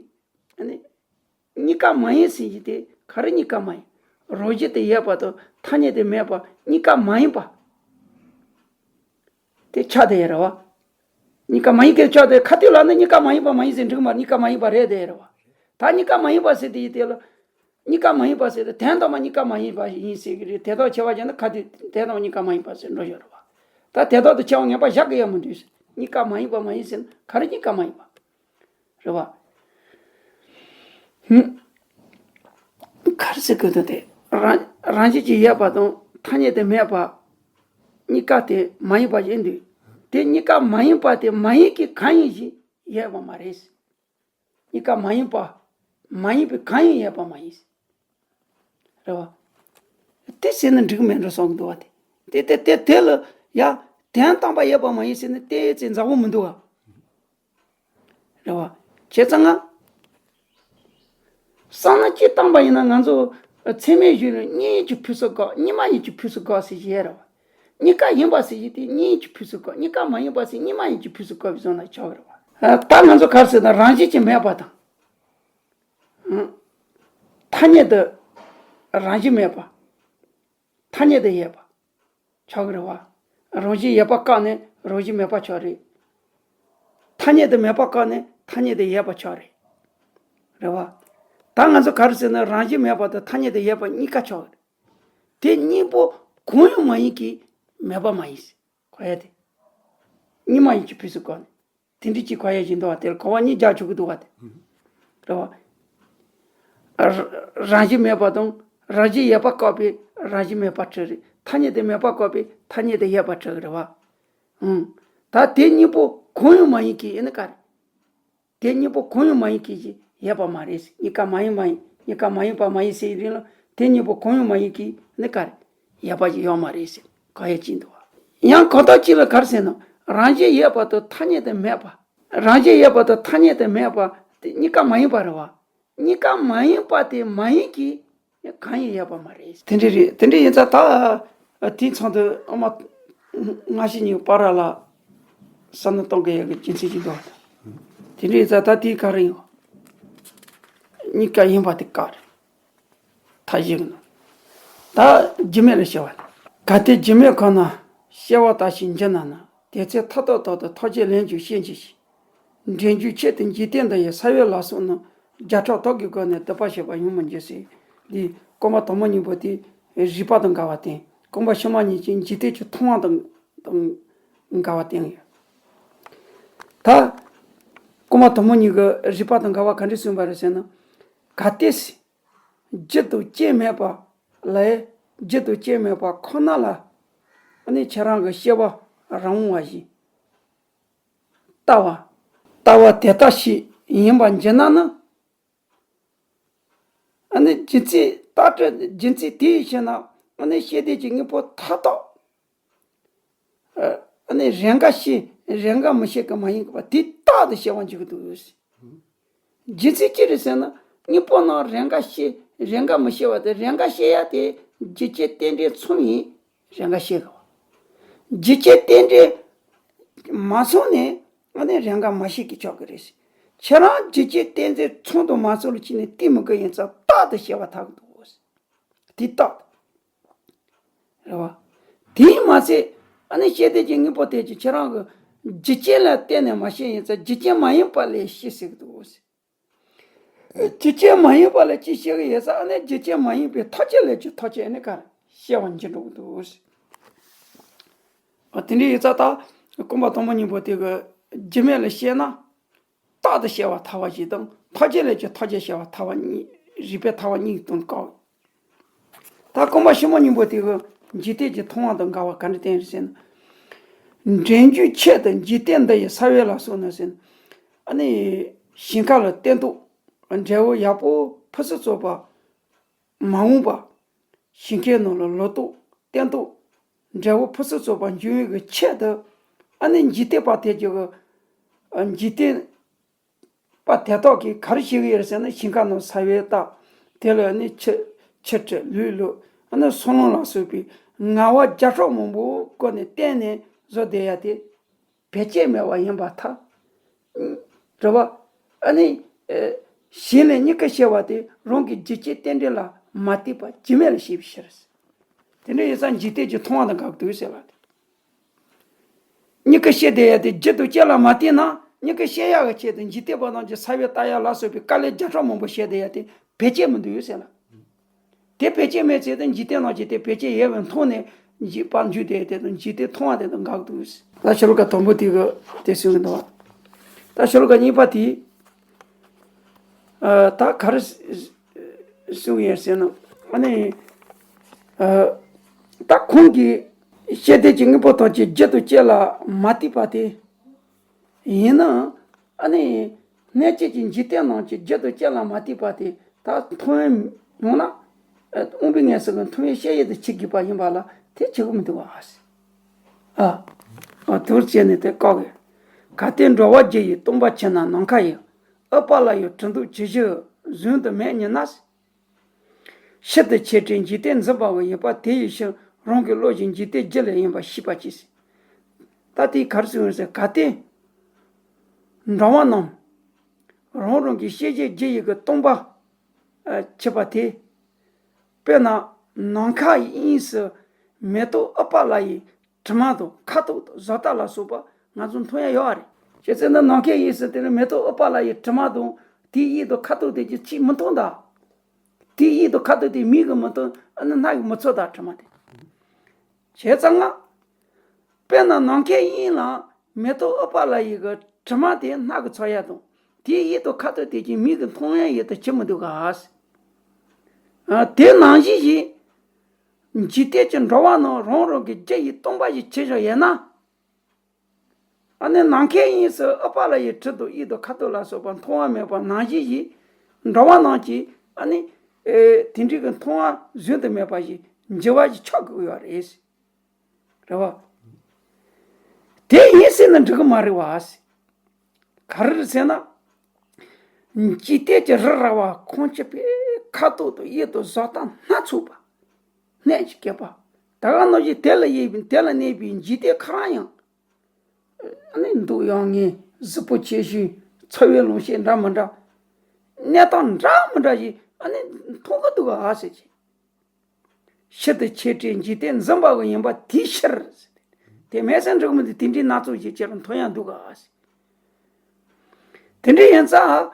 ཨ་ནི་གཉིས་ཀ་མ་ཡིན་ཟེར་གྱི་དེ་ག་རེ་གཉིས་ཀ་མ་ཡིན། རང་བཞིན་དུ་ཡོད་པ་དང་ཐ་སྙད་དུ་མེད་པ་གཉིས་ཀ་མ་ཡིན་པ། དེ་ཆགས་བསྡད་ཡོད་རེད་བ། གཉིས་ཀ་མ་ཡིན་གྱི་ཆགས་བསྡད། ཁ་ཐུག་ལ་ནི་གཉིས་ཀ་མ་ཡིན་པ་མ་ཡིན་ཟེར་འགྲིག་མ་རེད། གཉིས་ཀ་མ་ཡིན་པ་རེད་བསྡད་ཡོད་རེད་བ། ད་གཉིས་ཀ་མ་ཡིན་པ་ཟེར་དེ་ཡི་དེ་ལ། གཉིས་ཀ་མ་ཡིན་པ་ཟེར་དེ་དོན་དམ་པར་གཉིས་ཀ་མ་ཡིན་པ་ཡིན་ཟེར་གྱི་རེད། དེ་དག་ཆེ་བ་བྱས་ན་ཁ་ཐུག་དོན་དམ་པར་གཉིས་ཀ་མ་ཡིན་པ་ཟེར་འགྲོ་ཡོད་རེད་བ། ད་དེ་དག་ཏུ་ཆེ་བ་ངེས་པར་བཞག་གི་ཡོད་མི་འདུག་ཟེར། གཉིས་ཀ་མ་ཡིན་པ་མ་ཡིན་ཟེར་ན་ག་རེ་གཉིས་ཀ་མ་ཡིན་པ། རེད་བ། ཧུམ། ག་རེ་ཟེར་དགོས་འདུག་དེ། རང་རང་བཞིན་གྱིས་ཡོད་པ་དང་ཐ་སྙད་དུ་མེད་པ་གཉིས་ཀ་དེ་མ་ཡིན་པ་ཡིན་དུས། དེ་གཉིས་ཀ་མ་ཡིན་པ་དེ་མ་ཡིན་གྱི་གང་ཡིན་ཞིག་ཡོད་པ་མ་རེད། གཉིས་ཀ་མ་ཡིན་པ། མ་ཡིན་པའི་གང་ཡང་ཡོད་པ་མ་ཡིན། རེད་བ། དེ་ཟེར་ན་འགྲིག་མེད་འགྲོ་སོང་གི་འདུག་བ། དེ་དེ་དེ་དེ་ལ་ཡ་དོན་དམ་པར་ཡོད་པ་མ་ཡིན་ཟེར་ན་དེ་ཚེ་མཛའ་བོ་མི་འདུག་བ། རེད་བ། བྱས་ཙང་ང་བསམ་ན་སྤྱིར་བཏང་པ་ཡིན་ན་ང་ཚོ་ཚད་མའི་གཞུང་ལ་གཉིས་ཡིན་གྱི་ཕུན་སུམ་འགོག་གཉིས་མ་ཡིན་གྱི་ཕུན་སུམ་འགོག་ཟེར་གྱི་ཡོད་རེད་བ། གཉིས་ཀ་ཡིན་པ་ཟེར་གྱི་དེ་གཉིས་ཡིན་གྱི་ཕུན་སུམ་འགོག་གཉིས་ཀ་མ་ཡིན་པ་ཟེར་གཉིས་མ་ཡིན་གྱི་ཕུན་སུམ་འགོག་པའི་བཟོ་ན་ཆོག་གི་རེད་བ། ད་ང་ཚོ་ག་རེ་ཟེར་ན་རང་བཞིན་གྱིས་མེད་པ་དང་། ཐ་སྙད་དུ་རང་བཞིན་མེད་པ། ཐ་སྙད་དུ་ཡོད་པ། ཆགས་ཀྱི་རེད་བ། རང་བཞིན་ཡོད་པ་བཀག་ནས་རང་བཞིན་མེད་པ་ཆགས་རེད། ཐ་སྙད་དུ་མེད་པ་བཀག་ནས་ཐ་སྙད་དུ་ཡོད་པ་ཆགས་རེད། རེད་བ། ད་ང་ཚོ་ག་རེ་ཟེར་ན་རང་བཞིན་མེད་པ་དང་ཐ་སྙད་དུ་ཡོད་པ་གཉིས་ཀ་ཆགས་རེད། དེ་གཉིས་པོ་གང་ཡང་མ་ཡིན་གྱི་མེད་པ་མ་ཡིན། གོ་ཡ་དེ། གཉིས་མ་ཡིན་གྱི་ཕུན་སུམ་བཀག་ནས། དེ་འདྲ་ཅིག་གོ་ཡ་ཞིག་འདུག་བ། དེར་གོ་བ་གཉིས་རྒྱག་ཆོག་གི་འདུག་བ་དེ། རེད་བ། ར་རང་བཞིན་མེད་པ་དང་རང་བཞིན་ཡོད་པ་བཀག་པའི་རང་བཞིན་མེད་པ་གྲུབ་རེད། ཐ་སྙད་དུ་མེད་པ་བཀག་པའི་ཐ་སྙད་དུ་ཡོད་པ་གྲུབ་རེད་བ། ཨང་། ད་དེ་གཉིས་པོ་གང་ཡང་མ་ཡིན་གྱི་ཨེ་ནི་ག་རེ། དེ་གཉིས་པོ་གང་ཡང་མ་ཡིན་གྱི་ཞིག་ཡོད་པ་མ་རེད། གཉིས་ཀ་མ་ཡིན་མ་ཡིན། གཉིས་ཀ་མ་ཡིན་པ་མ་ཡིན་ཟེར་རིང་ལ་དེ་གཉིས་པོ་གང་ཡང་མ་ཡིན་གྱི་ཨེ་ནི་ག་རེ། ཡོད་པ་ཞིག་ཡོད་མ་རེད་ཟེར་གོ་ཡ་ཅིག་འདུག་བ། ཡང་གང་ལྟར་ཅིག་ལ་ག་རེ་ཟེར་ན་རང་བཞིན་ཡོད་པ་དང་ཐ་སྙད་དུ་མེད་པ། རང་བཞིན་ཡོད་པ་དང་ཐ་སྙད་དུ་མེད་པ་དེ་གཉིས་ཀ་མ་ཡིན་པ་རེད་བ། གཉིས་ཀ་མ་ཡིན་པ་དེ་མ་ཡིན་གྱི་གང་ཡང་ཡོད་པ་མ་རེད། དེ་འདྲ་རེད། དེ་འདྲ་ཡིན་ཙང་ད་དེའི་ཚང་དུ་ཨ་མ་སྔ་ཕྱི་གཉིས་བར་ལ་བསམ་བློ་གཏོང་གི་ཡོད་གི་རྒྱུ་མཚན་ཅིག་འདུག་དེ་འདྲ་ཡིན་ཙང་ད་དེའི་ག་རེ་ཡོད། གཉིས་ཀ་ཡིན་པ་དེ་ག་རེད། མཐའ་བཞི་གི་ནང་། ད་རྒྱུ་མེད་ལ་སྐྱེ་བ་དང་། གལ་ཏེ་རྒྱུ་མེད་ཁོ་ན་སྐྱེ་བ་ལྟ་ཞིག་འགྱུར་ན་ན། དེ་ཚེ་མཐའ་དག་དག་ཏུ་ཐོགས་བཅས་ལན་ཅིག་ཤེས་གྱིས་ཤིག་འདྲེན་རྒྱུའི་ཆེད་དུ་འཇིག་རྟེན་འདི་ཡི་ས་བོན་ལ་སོགས་རྣམས། བརྒྱ་ཕྲག་དག་གི་སྒོ་ནས་སྡུད་པར་བྱེད་པ་ཡོངས་མི་འགྱུར་ཟེར། འདི་རྐང་པ་དང་པོ་གཉིས་པོ་དེ་རིགས་པ་དང་འགལ་བ་བསྟན། རྐང་པ་ཕྱི་མ་གཉིས་ཀྱིས་འཇིག་རྟེན་གྱི་མཐོང་བ་དང་དང་འགལ་བ་བསྟན་ཡོད། ད་རྐང་པ་དང་པོ་གཉིས་ཀྱི་རིགས་པ་དང་འགལ་བ་ག་འདྲ་གསུངས་པ་རེད་ཟེར་ན། གལ་ཏེ། རྒྱུ་དང་རྐྱེན་མེད་པ་ལས། རྒྱུ་དང་རྐྱེན་མེད་པ་ཁོ་ན་ལ། ཨ་ནི་ཁྱེད་རང་གི་སྐྱེ་བ་རང་དབང་བ་ཞིག་ལྟ་བ། ལྟ་བ་དེ་ལྟ་ཞིག་ཡིན་པར་འགྱུར་ན་ནི། ཨ་ནི་རྒྱུ་མཚན་ལྟ་བྲལ་རྒྱུ་མཚན་དེ་ཡིས་ཤེ་ན། ཨ་ནི་ཤེས་ལྡན་གྱི་དངོས་པོ་མཐའ་དག་ཨ་ནི་རེས་འགའ་ཤེས་རེས་འགའ་མི་ཤེས་ཀྱི་མ་ཡིན་པ་དེ་རྟག་ཏུ་ཤེས་པར་འགྱུར་གྱི་འདུག་རྒྱུ་མཚན་ཅི་རེད་ཟེར་ན། དངོས་པོ་རྣམས་རེས་འགའ་ཤེས་རེས་འགའ་མི་ཤེས་པ་དེ། རེས་འགའ་ཤེས་ཡ་དེ་རྒྱུ་རྐྱེན་རྟེན་འབྲེལ་མཚུངས་ཡིན་རེས་འགའ་ཤེས་དགོས། རྒྱུ་རྐྱེན་རྟེན་འབྲེལ་མ་མཚུངས་ནས་ཨ་ནི་རེས་འགའ་མ་ཤེས་ཀྱི་ཆོག་གི་རེད། ཁྱེད་རང་རྒྱུ་རྐྱེན་རྟེན་འབྲེལ་མཚུངས་དང་མ་མཚུངས་ལ་ཅི་ནས་བལྟས་མི་དགོས་ཡིན་ཙང་རྟག་ཏུ་ཤེས་པ་ཐག་གི་འདུག་དེ་རྟག་རེད་བ། དེས་མ་ཚད་ཨ་ནི་ཤེས་ལྡན་གྱི་དངོས་པོ་དེ་ཅིག་ཁྱེད་རང་གི་རྒྱུ་རྐྱེན་ལ་བརྟེན་ནས་མ་ཤེས་ཡིན་ཙང་རྒྱུ་རྐྱེན་མ་ཡིན་པ་ལས་ཤེས་ཟེར་གི་འདུག་རྒྱུ་རྐྱེན་མ་ཡིན་པ་ལས་ཅི་ཤེས་གི་ཡོད་ཙང་ཨ་ནི་རྒྱུ་རྐྱེན་མ་ཡིན་པའི་ཐོགས་བཅས་ལས་ཀྱི་ཐོགས་བཅས་ཨ་ནི་ག་རེ་ཤེས་པ་འགྱུར་འགྲོ་གི་འདུག་ཨ་དེ་འདྲ་ཡོད་ཙང་ད་རྐང་པ་དང་པོ་གཉིས་པོ་དེ་གི་རྒྱུ་མེད་ལ་ཤེས་ན། རྟག་ཏུ་ཤེས་པ་ཐལ་བ་ཞིག་དང་ཐོགས་བཅས་ལས་ཀྱི་ཐོགས་བཅས་ཤེས་པ་ཐལ་བ་གཉིས། རིགས་པའི་ཐལ་བ་གཉིས་དང་བཀག་ད་རྐང་པ་ཕྱི་མ་གཉིས་པོ་དེ་གི་འཇིག་རྟེན་གྱི་མཐོང་བ་དང་འགལ་བ་ག་འདྲ་བསྟན་རེད་ཟེར་ན། འདྲེན་རྒྱུའི་ཆེད་དུ་འཇིག་རྟེན་འདི་ཡི་ས་བོན་ལ་སོགས་ནས་ཟེར་ན། ཨ་ནི་ཞིང་ཁ་ལ་བསྟན་ཏོག་འབྲས་བུ་ཡག་པོ་ཕུན་སུམ་ཚོགས་པ་མ་འོངས་པ། ཞིང་ཁའི་ནང་ལ་ལོ་ཏོག་བསྟན་ཏོག་འབྲས་བུ་ཕུན་སུམ་ཚོགས་པ་འབྱུང་བའི་གི་ཆེད་དུ། ཨ་ནི་འཇིག་རྟེན་པ་དེ་གི་གི་འཇིག་རྟེན་པ་དེ་དག་གིས་ག་རེ་བྱེད་ཀྱི་ཡོད་ཟེར་ན། ཞིང་ཁ་ནང་ས་བོན་བཏབ། དེ་ལ་ནི་ཆུ་ཆུ་སྤྲད། ལུད་བླུགས། ཨ་ནི་སོལ་རླུང་ལ་སོགས་པའི་ངལ་བ་བརྒྱ་ཕྲག་མང་པོ་བཀོལ་ནས་བསྟེན་ནས་བཟོ་བསྡད་ཡ་དེ་བེད་སྤྱད་མེད་པ་ཡིན་པར་ཐལ། རེད་བ། ཨ་ནི་ཨེ་གཞན་ལས་གཉིས་ཀ་ཤེས་པ་དེ་རང་གི་རྒྱུ་རྐྱེན་རྟེན་འབྲེལ་ལ་མ་བལྟས་པར་རྒྱུ་མེད་ལ་ཤེས་པའི་ཕྱིར། དེ་འདྲ་ཡིན་ཙང་འཇིག་རྟེན་གྱི་མཐོང་བ་དང་འགལ་འདུག་ཟེར་བ་དེ། གཉིས་ཀ་ཤེས་བསྡད་ཡ་དེ་རྒྱུ་དང་རྐྱེན་ལ་མ་བལྟས་ན། གཉིས་ཀ་ཤེས་ཡག་གི་ཆེད་དུ་འཇིག་རྟེན་པ་རྣམས་ཀྱི་ས་བོན་བཏབ་ཡ་ལ་སོགས་པའི་དཀའ་ལས་བརྒྱ་ཕྲག་མང་པོ་བྱས་བསྡད་ཡ་དེ་བེད་སྤྱད་མི་འདུག་ཟེར་ལ། དེ་བེད་སྤྱད་མེད་ཚེ་དེ་འཇིག་རྟེན་རྣམས་ཀྱི་དེ་བེད་སྤྱད་ཡོད་པའི་མཐོང་ནས་འཇིག་པར་འགྱུར་ཏེ། དེ་དང་འཇིག་རྟེན་མཐོང་བ་དེ་དང་འགལ་འདུག་ད་ཤོ་ལོ་ཀ་དང་པོ་དེ་གི་དེ་གསུངས་གི་འདུག་ད་ཤོ་ལོ་ཀ་གཉིས་པ་དེ། ཨ་ད་ག་རེ་གསུངས་ཡོད་ཟེར་ན། ཨ་ནི་ཨ་ད་ཁོང་གིས་ཤེས་ལྡན་གྱི་དངོས་པོ་ཐམས་ཅད་རྒྱུ་དང་རྐྱེན་ལ་མ་བལྟས་པ་དེ། ཡིན་ནའང་ཨ་ནི་གནས་བཅས་ཀྱི་འཇིག་རྟེན་རྣམས་ཀྱི་རྒྱུ་དང་རྐྱེན་ལ་མ་བལྟས་པ་དེ་ད་མཐོང་ཡང་ཡོང་ན། ཨ་དབང་པོའི་ངོས་སུ་གི་མཐོང་བའི་ཤེས་ཡུལ་དུ་བྱེད་དགོས་པ་ཡིན་པ་ལ་དེ་བྱེད་དགོས་མི་འདུག་བ། ཨ་ཨ་དུར་བྱས་ནས་དེ་བཀག་གི། གལ་ཏེ་འགྲོ་བ་རྒྱུ་ཡི་སྟོང་པ་ཆེ་ན། ནམ་མཁའ་ཡི་ཨུཏྤ་ལ་ཡི་གྲུ་འདུག་ཇི་བཞིན་བཟུང་དུ་མེད་ཉིད་ན། ཕྱིར་དུ་ཆེ་ཕྲའི་འཇིག་རྟེན་འཛིན་པའང་ཡོད་པ་དེ་ཡི་ཕྱིར། རང་གི་བློ་བཞིན་འཇིག་རྟེན་རྒྱུ་ལས་ཡིན་པ་ཤེས་པར་གྱིས། ད་དེ་ག་རེ་གསུངས་ཡོད་ཟེར། གལ་ཏེ་འགྲོ་བ་རྣམས་རང་རང་གི་ཤེས་བྱའི་རྒྱུ་ཡི་གི་སྟོང་པ་ཨ་ཆེ་བ་དེ། དཔེར་ན་ནམ་མཁའ་ཡི་དབྱིངས་སུ་མེ་ཏོག་ཨུཏྤ་ལ་ཡི་དྲི་མ་དང་ཁ་དོག་དང་བཟོ་ལྟ་ལ་སོགས་པ་ང་ཚོ་མཐོང་ཡ་ཡོད་རེད། བྱས་ཙང་ནི་ནམ་མཁའི་དབྱིངས་སུ་དེ་ནི་མེ་ཏོག་ཨུཏྤ་ལ་ཡི་དྲི་མ་དང་དེའི་དབྱིབས་དང་ཁ་དོག་དེ་ཅིག་ཅིག་མི་མཐོང་ད། དེའི་དབྱིབས་དང་ཁ་དོག་དེ་མིག་གིས་མི་མཐོང་། ཨ་ནི་སྣ་གིས་མི་ཚོར་ད་དྲི་མ་དེ། བྱས་ཙང་ང་། དཔེར་ན་ནམ་མཁའི་དབྱིངས་ལ་མེ་ཏོག་ཨུཏྤ་ལ་ཡི་གི་དྲི་མ་དེ་སྣ་གིས་ཚོར་ཡ་དང་། དེའི་དབྱིབས་དང་ཁ་དོག་དེ་ཅིག་མིག་གིས་མཐོང་ཡ་ཡོད་དུ་ཅི་མི་འདུག་ག། ཨ་དེ་ནང་བཞིན་ཞིག་འཇིག་རྟེན་གྱི་འགྲོ་བ་རྣམས་རང་རང་གི་རྒྱུ་ཡི་སྟོང་པ་ཞིག་ཆེ་ཞིང་ཡོད་ན། ཨ་ནི་ནམ་མཁའི་དབྱིངས་སུ་ཨུཏྤ་ལ་ཡི་དྲི་དང་དབྱིབས་དང་ཁ་དོག་ལ་སོགས་པ་མཐོང་བ་མེད་པ་ནང་བཞིན་ཞིག་འགྲོ་བ་རྣམས་ཀྱིས་ཨ་ནི་ཨེ་དེ་འདྲའི་གི་མཐོང་བ་བཟུང་དུ་མེད་པ་ཞིག་འགྱུར་བ་ཞིག་ཆགས་དགོས་ཡོད་རེད། རེད་བ། དེ་ཡིན་ཟེར་ན་འགྲིག་གི་མ་རེད་བ། ག་རེ་རེད་ཟེར་ན། འཇིག་རྟེན་གྱི་རི་ར་བ་ཁོང་ཆུད་པའི་ཁ་དོག་དང་དབྱིབས་དང་བཟོ་ལྟ་སྣ་ཚོགས་པ། གནས་ཀྱི་བསྐལ་པ། ད་ག་ནང་བཞིན་དེ་ལ་དབྱེ་བའི་དེ་ལ་གནས་པའི་འཇིག་རྟེན་ཁོ་རང་ཡང་། ཨ་ནི་འདུག་ཡང་ངས་གཟུགས་པོ་ཆེ་ཤོས་ཚ་བའི་ལོངས་སྤྱོད་འདྲ་མི་འདྲ། གནས་སྟངས་འདྲ་མི་འདྲ་ཞིག་ཨ་ནི་མཐོང་གི་འདུག་ག་ཟེར་གྱི། ཕྱིར་དུ་ཆེ་བཀྲའི་འཇིག་རྟེན་འཛིན་པ་གི་ཡིན་པ་དེའི་ཕྱིར། དེ་མེད་ཟེར་འགྲིག་མི་འདུག་དེ་འདྲའི་སྣ་ཚོགས་ཤིག་ཅེར་མཐོང་ཡང་འདུག་ག་ཟེར། དེ་འདྲ་ཡིན་ཙང་།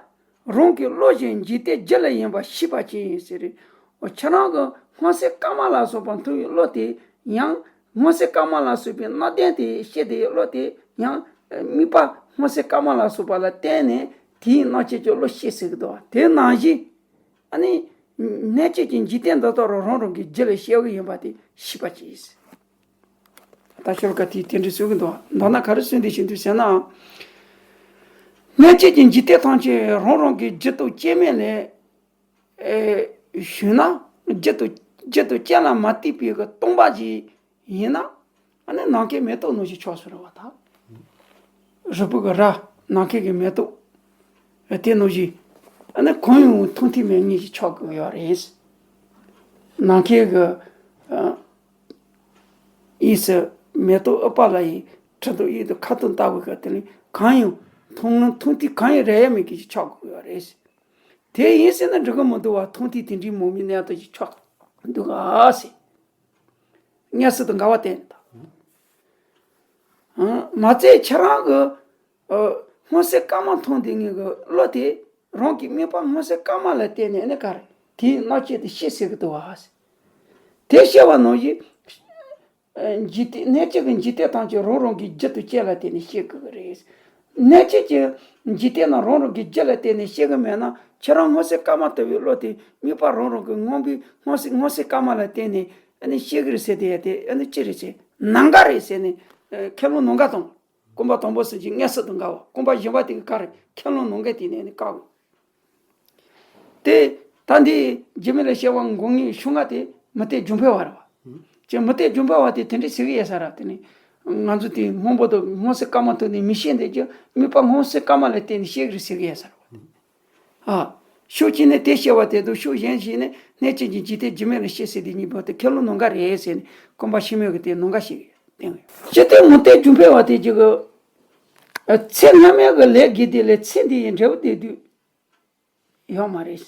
རང་གི་བློ་གཞན་འཇིག་རྟེན་རྒྱུ་ལས་ཡིན་པ་ཤེས་པར་བྱེད་ཟེར། ཁྱེད་རང་གི་སྔོ་སེར་དཀར་དམར་ལ་སོགས་པ་མཐོང་བའི་བློ་དེ་ཡང་སྔོ་སེར་དཀར་དམར་ལ་སོགས་པའི་སྣང་ལྡན་དེ་ཤེས་དེའི་བློ་དེ་ཡང་དམིགས་པ་སྔོ་སེར་དཀར་དམར་ལ་སོགས་པ་ལ་བརྟེན་ནས་དེའི་སྣང་བྱེད་ཀྱི་བློ་ཤེས་ཟེར་གི་འདུག་དེ་ནང་བཞིན། ཨ་ནི། གནས་བཅས་ཀྱི་འཇིག་རྟེན་འདི་དག་རང་རང་གི་རྒྱུ་ལས་སྐྱེ་བ་ཡིན་པ་དེ་ཤེས་པར་བྱེད། ད་ཤོ་ལོ་ཀ་དེས་དེ་འདྲ་གསུང་གི་འདུག་མདོར་ན་ག་རེ་གསུངས་བསྡད་བཞིན་འདུག་ཟེར་ན། གནས་བཅས་ཀྱི་འཇིག་རྟེན་ཐམས་ཅད་རང་རང་གི་རྒྱུ་དང་རྐྱེན་མེད་ལས། ཨེ། ཞུས་ན། རྒྱུ་དང་རྒྱུ་དང་རྐྱེན་ལ་མ་ལྟོས་པའི་གི་སྟོང་པ་ཞིག་ཡིན་ན། ཨ་ནི་ནམ་མཁའི་མེ་ཏོག་ནང་བཞིན་ཆགས་སུ་རུང་བ་དང་། རུས་སྦལ་གྱི་རྭ། ནམ་མཁའི་གི་མེ་ཏོག་དེ་ནང་བཞིན། ཨ་ནི་གང་ཡང་མཐོང་ཐོས་མེད་མཁན་ཞིག་ཆགས་དགོས་ཡོད་རེད། ནམ་མཁའི་གི། ཨ། དབྱིངས་སུ་མེ་ཏོག་ཨུཏྤ་ལ་ཡི་དྲི་དང་དབྱིབས་དང་ཁ་དོག་ལྟ་བུ་ག་དེ་ལས་གང་ཡང་མཐོང་མཐོང་ཐོས་གང་ཡང་རེག་ཡ་མེད་མཁན་ཞིག་ཆགས་དགོས་ཡོད་རེད། དེ་ཡིན་ཟེར་ན་འགྲིག་གི་མི་འདུག་བ། མཐོང་ཐོས་དེ་འདྲའི་མང་མོས་གནས་སྟངས་ཤིག་ཆགས་འདུག་ག་ཟེར། མངོན་སུམ་དུ་འགལ་བ་བསྟན་ནས་དང་། མ་ཚད་ཁྱེད་རང་གི། ཨ། སྔོ་སེར་དཀར་དམར་མཐོང་བསྡད་མཁན་གྱི་བློ་དེ་རང་གི་དམིགས་པ་སྔོ་སེར་དཀར་དམར་ལ་བརྟེན་ནས་ནི་ག་རེ་དེའི་སྣང་བྱེད་དེ་ཤེས་ཟེར་གི་འདུག་བ། དེ་ཤེས་པ་ནང་བཞིན། ཨ། འཇིག་རྟེན་གནས་བཅས་ཀྱི་འཇིག་རྟེན་ཐམས་ཅད་རང་རང་གི་རྒྱུ་དང་རྐྱེན་ལ་བརྟེན་ནས་སྐྱེ་དགོས་ཀྱི་རེད། གནས་བཅས་ཀྱི་འཇིག་རྟེན་རྣམས་རང་རང་གི་རྒྱུ་ལ་བརྟེན་ནས་སྐྱེ་གི་མེད་ན། ཁྱེད་རང་སྔོ་སེར་དཀར་དམར་ལྟ་བུའི་བློ་དེ་དམིགས་པ་རང་རང་གི་སྔོན་པོའི་སྔོ་སེར་སྔོ་སེར་དཀར་དམར་ལ་བརྟེན་ནས་ཨ་ནི་སྐྱེ་གི་རེད་ཟེར་དེ་ཡ་དེ་ཨ་ནི་ཅི་རེད་ཟེར། ནམ་མཁའ་རེད་ཟེར་ནས། ཨ། ཁས་བླངས་ནམ་མཁའ་དང་། རྐང་པ་དང་པོ་ཟེར་གྱི་མངོན་སུམ་དུ་འགལ་བ། རྐང་པ་གཞན་པ་དེ་གི་ག་རེ་ཁས་བླངས་ནམ་མཁའ་དེ་ནས་ནི་བཀག་དགོས། དེ་ད་འདི་རྒྱུ་མེད་ལ་སྐྱེ་བ་འགོག་ངེས་ཤོ་ལྔ་དེ་མུ་སྟེགས་རྒྱུ་འཕེན་པ་རེད་བ། ཅེས་མུ་སྟེགས་རྒྱུ་འཕེན་པ་དེ་དེ་འདྲ་ཟེར་གི་ཡོད་ས་རེད། དེ་ནི་ང་ཚོ་དེ་སྔོན་པོ་དང་སྔོ་སེར་དཀར་དམར་ཐོག་ནས་མི་ཤེས་འདི་རྒྱུ་དམིགས་པ་སྔོ་སེར་དཀར་དམར་ལ་བརྟེན་ནས་སྐྱེ་གི་རེད་ཟེར་གི་ཡོད་ས་རེད་བ། ཨ། ཕྱོགས་གཅིག་ནས་དེ་སྐྱེ་བ་དེ་དང་ཕྱོགས་གཞན་ཞིག་ནས་གནས་བཅས་ཀྱི་འཇིག་རྟེན་རྒྱུ་མེད་ལ་སྐྱེ་ཟེར་དེ་གཉིས་པོ་དེ་ཁས་བླངས་ནམ་མཁའ་རེད་ཟེར་ནས་རྐང་པ་ཕྱི་མོ་གི་དེ་ནམ་མཁའ་ཞིག་བསྟན་གི་ཡོད། ཅི་སྟེ་མུ་སྟེགས་རྒྱུ་འཕེན་པ་དེ་གཅིག་གི། ཨ། ཚེ་སྔ་མའི་གི་ལས་དགེ་དེ་ལས་ཚེ་འདི་ཡི་འབྲས་བུ་དེ་དུས་ཡོད་མ་རེད།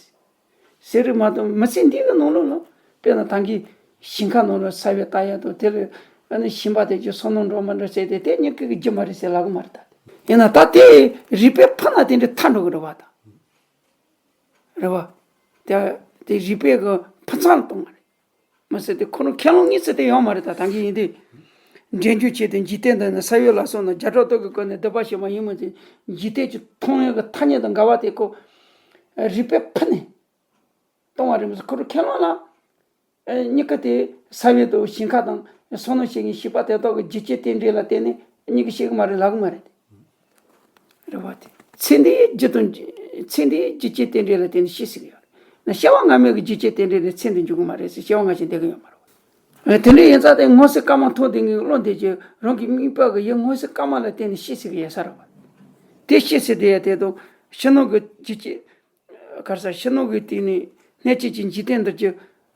ཟེར་རེད་མ་གཏོགས་མི་ཚེ་འདི་གི་ནང་ལོགས་ལ། དཔེར་ན་ད་གིན་ཞིང་ཁ་ནང་ལ་ས་བོན་བཏབ་ཡ་དང་དེ་ལ་ཨ་ནི་ཞིང་པ་དེ་ཚོས་སོ་ནམ་འགྲོ་མི་འགྲོ་ཟེར་ཏེ་དེ་མྱི་གི་རྒྱུ་མ་རེད་ཟེར་ལབ་གི་མ་རེད་ད། ཡིན་ན་ད་དེ་རིགས་པས་ཕུ་ན་དེ་འདྲ་ཐལ་འགྲོ་གི་རེད་བ་ད། རེད་བ། དེ་དེ་རིགས་པས་གི་ཕུ་མཚམས་ལ་གཏོང་བ་རེད། མ་ཟད་དེ་ཁོ་རང་ཁས་བླངས་གཉིས་ཚེ་དེ་ཡོད་མ་རེད་ད། ད་གིན་ཡིན་དུས། འདྲེན་རྒྱུ་ཆེད་དུ་འཇིག་རྟེན་འདི་ནི་ས་བོན་ལ་སོགས་ན་བརྒྱ་ཕྲག་སྟོང་གི་སྒོ་ནས་སྡུད་པ་བྱེད་པ་ཡིན་མོད་ཀྱི། འཇིག་རྟེན་གྱི་མཐོང་ཡོང་གི་ཐ་སྙད་དང་འགལ་བ་དེ་ཁོ། རིགས་པས་ཕུ་ནས་གཏོང་བ་རེད་མ་ཟད་ཁོ་རང་ཁས་བླངས་ལ། མྱི་གི་དེ་ས་བོན་དང་ཞིང་ཁ་དང་སོ་ནམ་བྱེད་མཁན་ཞིང་པ་དེ་དག་གི་རྒྱུ་རྐྱེན་རྟེན་འབྲེལ་ལ་བརྟེན་ནས་མྱི་གི་སྐྱེ་གི་མ་རེད་ལབ་གི་མ་རེད། རེད་བ། དེ་ཚེ་འདིའི་རྒྱུ་དང་། ཚེ་འདིའི་རྒྱུ་རྐྱེན་རྟེན་འབྲེལ་ལ་བརྟེན་ནས་སྐྱེ་ཟེར་གི་ཡོད་རེད། ན་སྐྱེ་བ་སྔ་མའི་གི་རྒྱུ་རྐྱེན་རྟེན་འབྲེལ་ལས་ཚེ་འདི་འབྱུང་གི་མ་རེད་ཟེར་སྐྱེ་བ་སྔ་ཕྱི་འདོད་གི་ཡོད་མ་རེད་བ། དེ་འདྲ་ཡིན་ཙང་དེ་སྔོ་སེར་དཀར་དམར་མཐོང་བསྡད་མཁན་གྱི་བློ་འདི་ཀྱིས་རང་གི་དམིགས་པ་གི་ཡུལ་སྔོ་སེར་དཀར་དམར་ལ་བརྟེན་ནས་སྐྱེ་ཟེར་གི་ཡོད་ས་རེད་བ། དེ་སྐྱེ་ཟེར་དེ་ཡ་དེ་དང་ཕྱི་ནང་གི་རྒྱུ་རྐྱེན། ག་རེ་ཟེར། ཕྱི་ནང་གི་སྟེང་ནས་གནས་བཅས་ཀྱི་འཇིག་རྟེན་འདི་ཀྱི་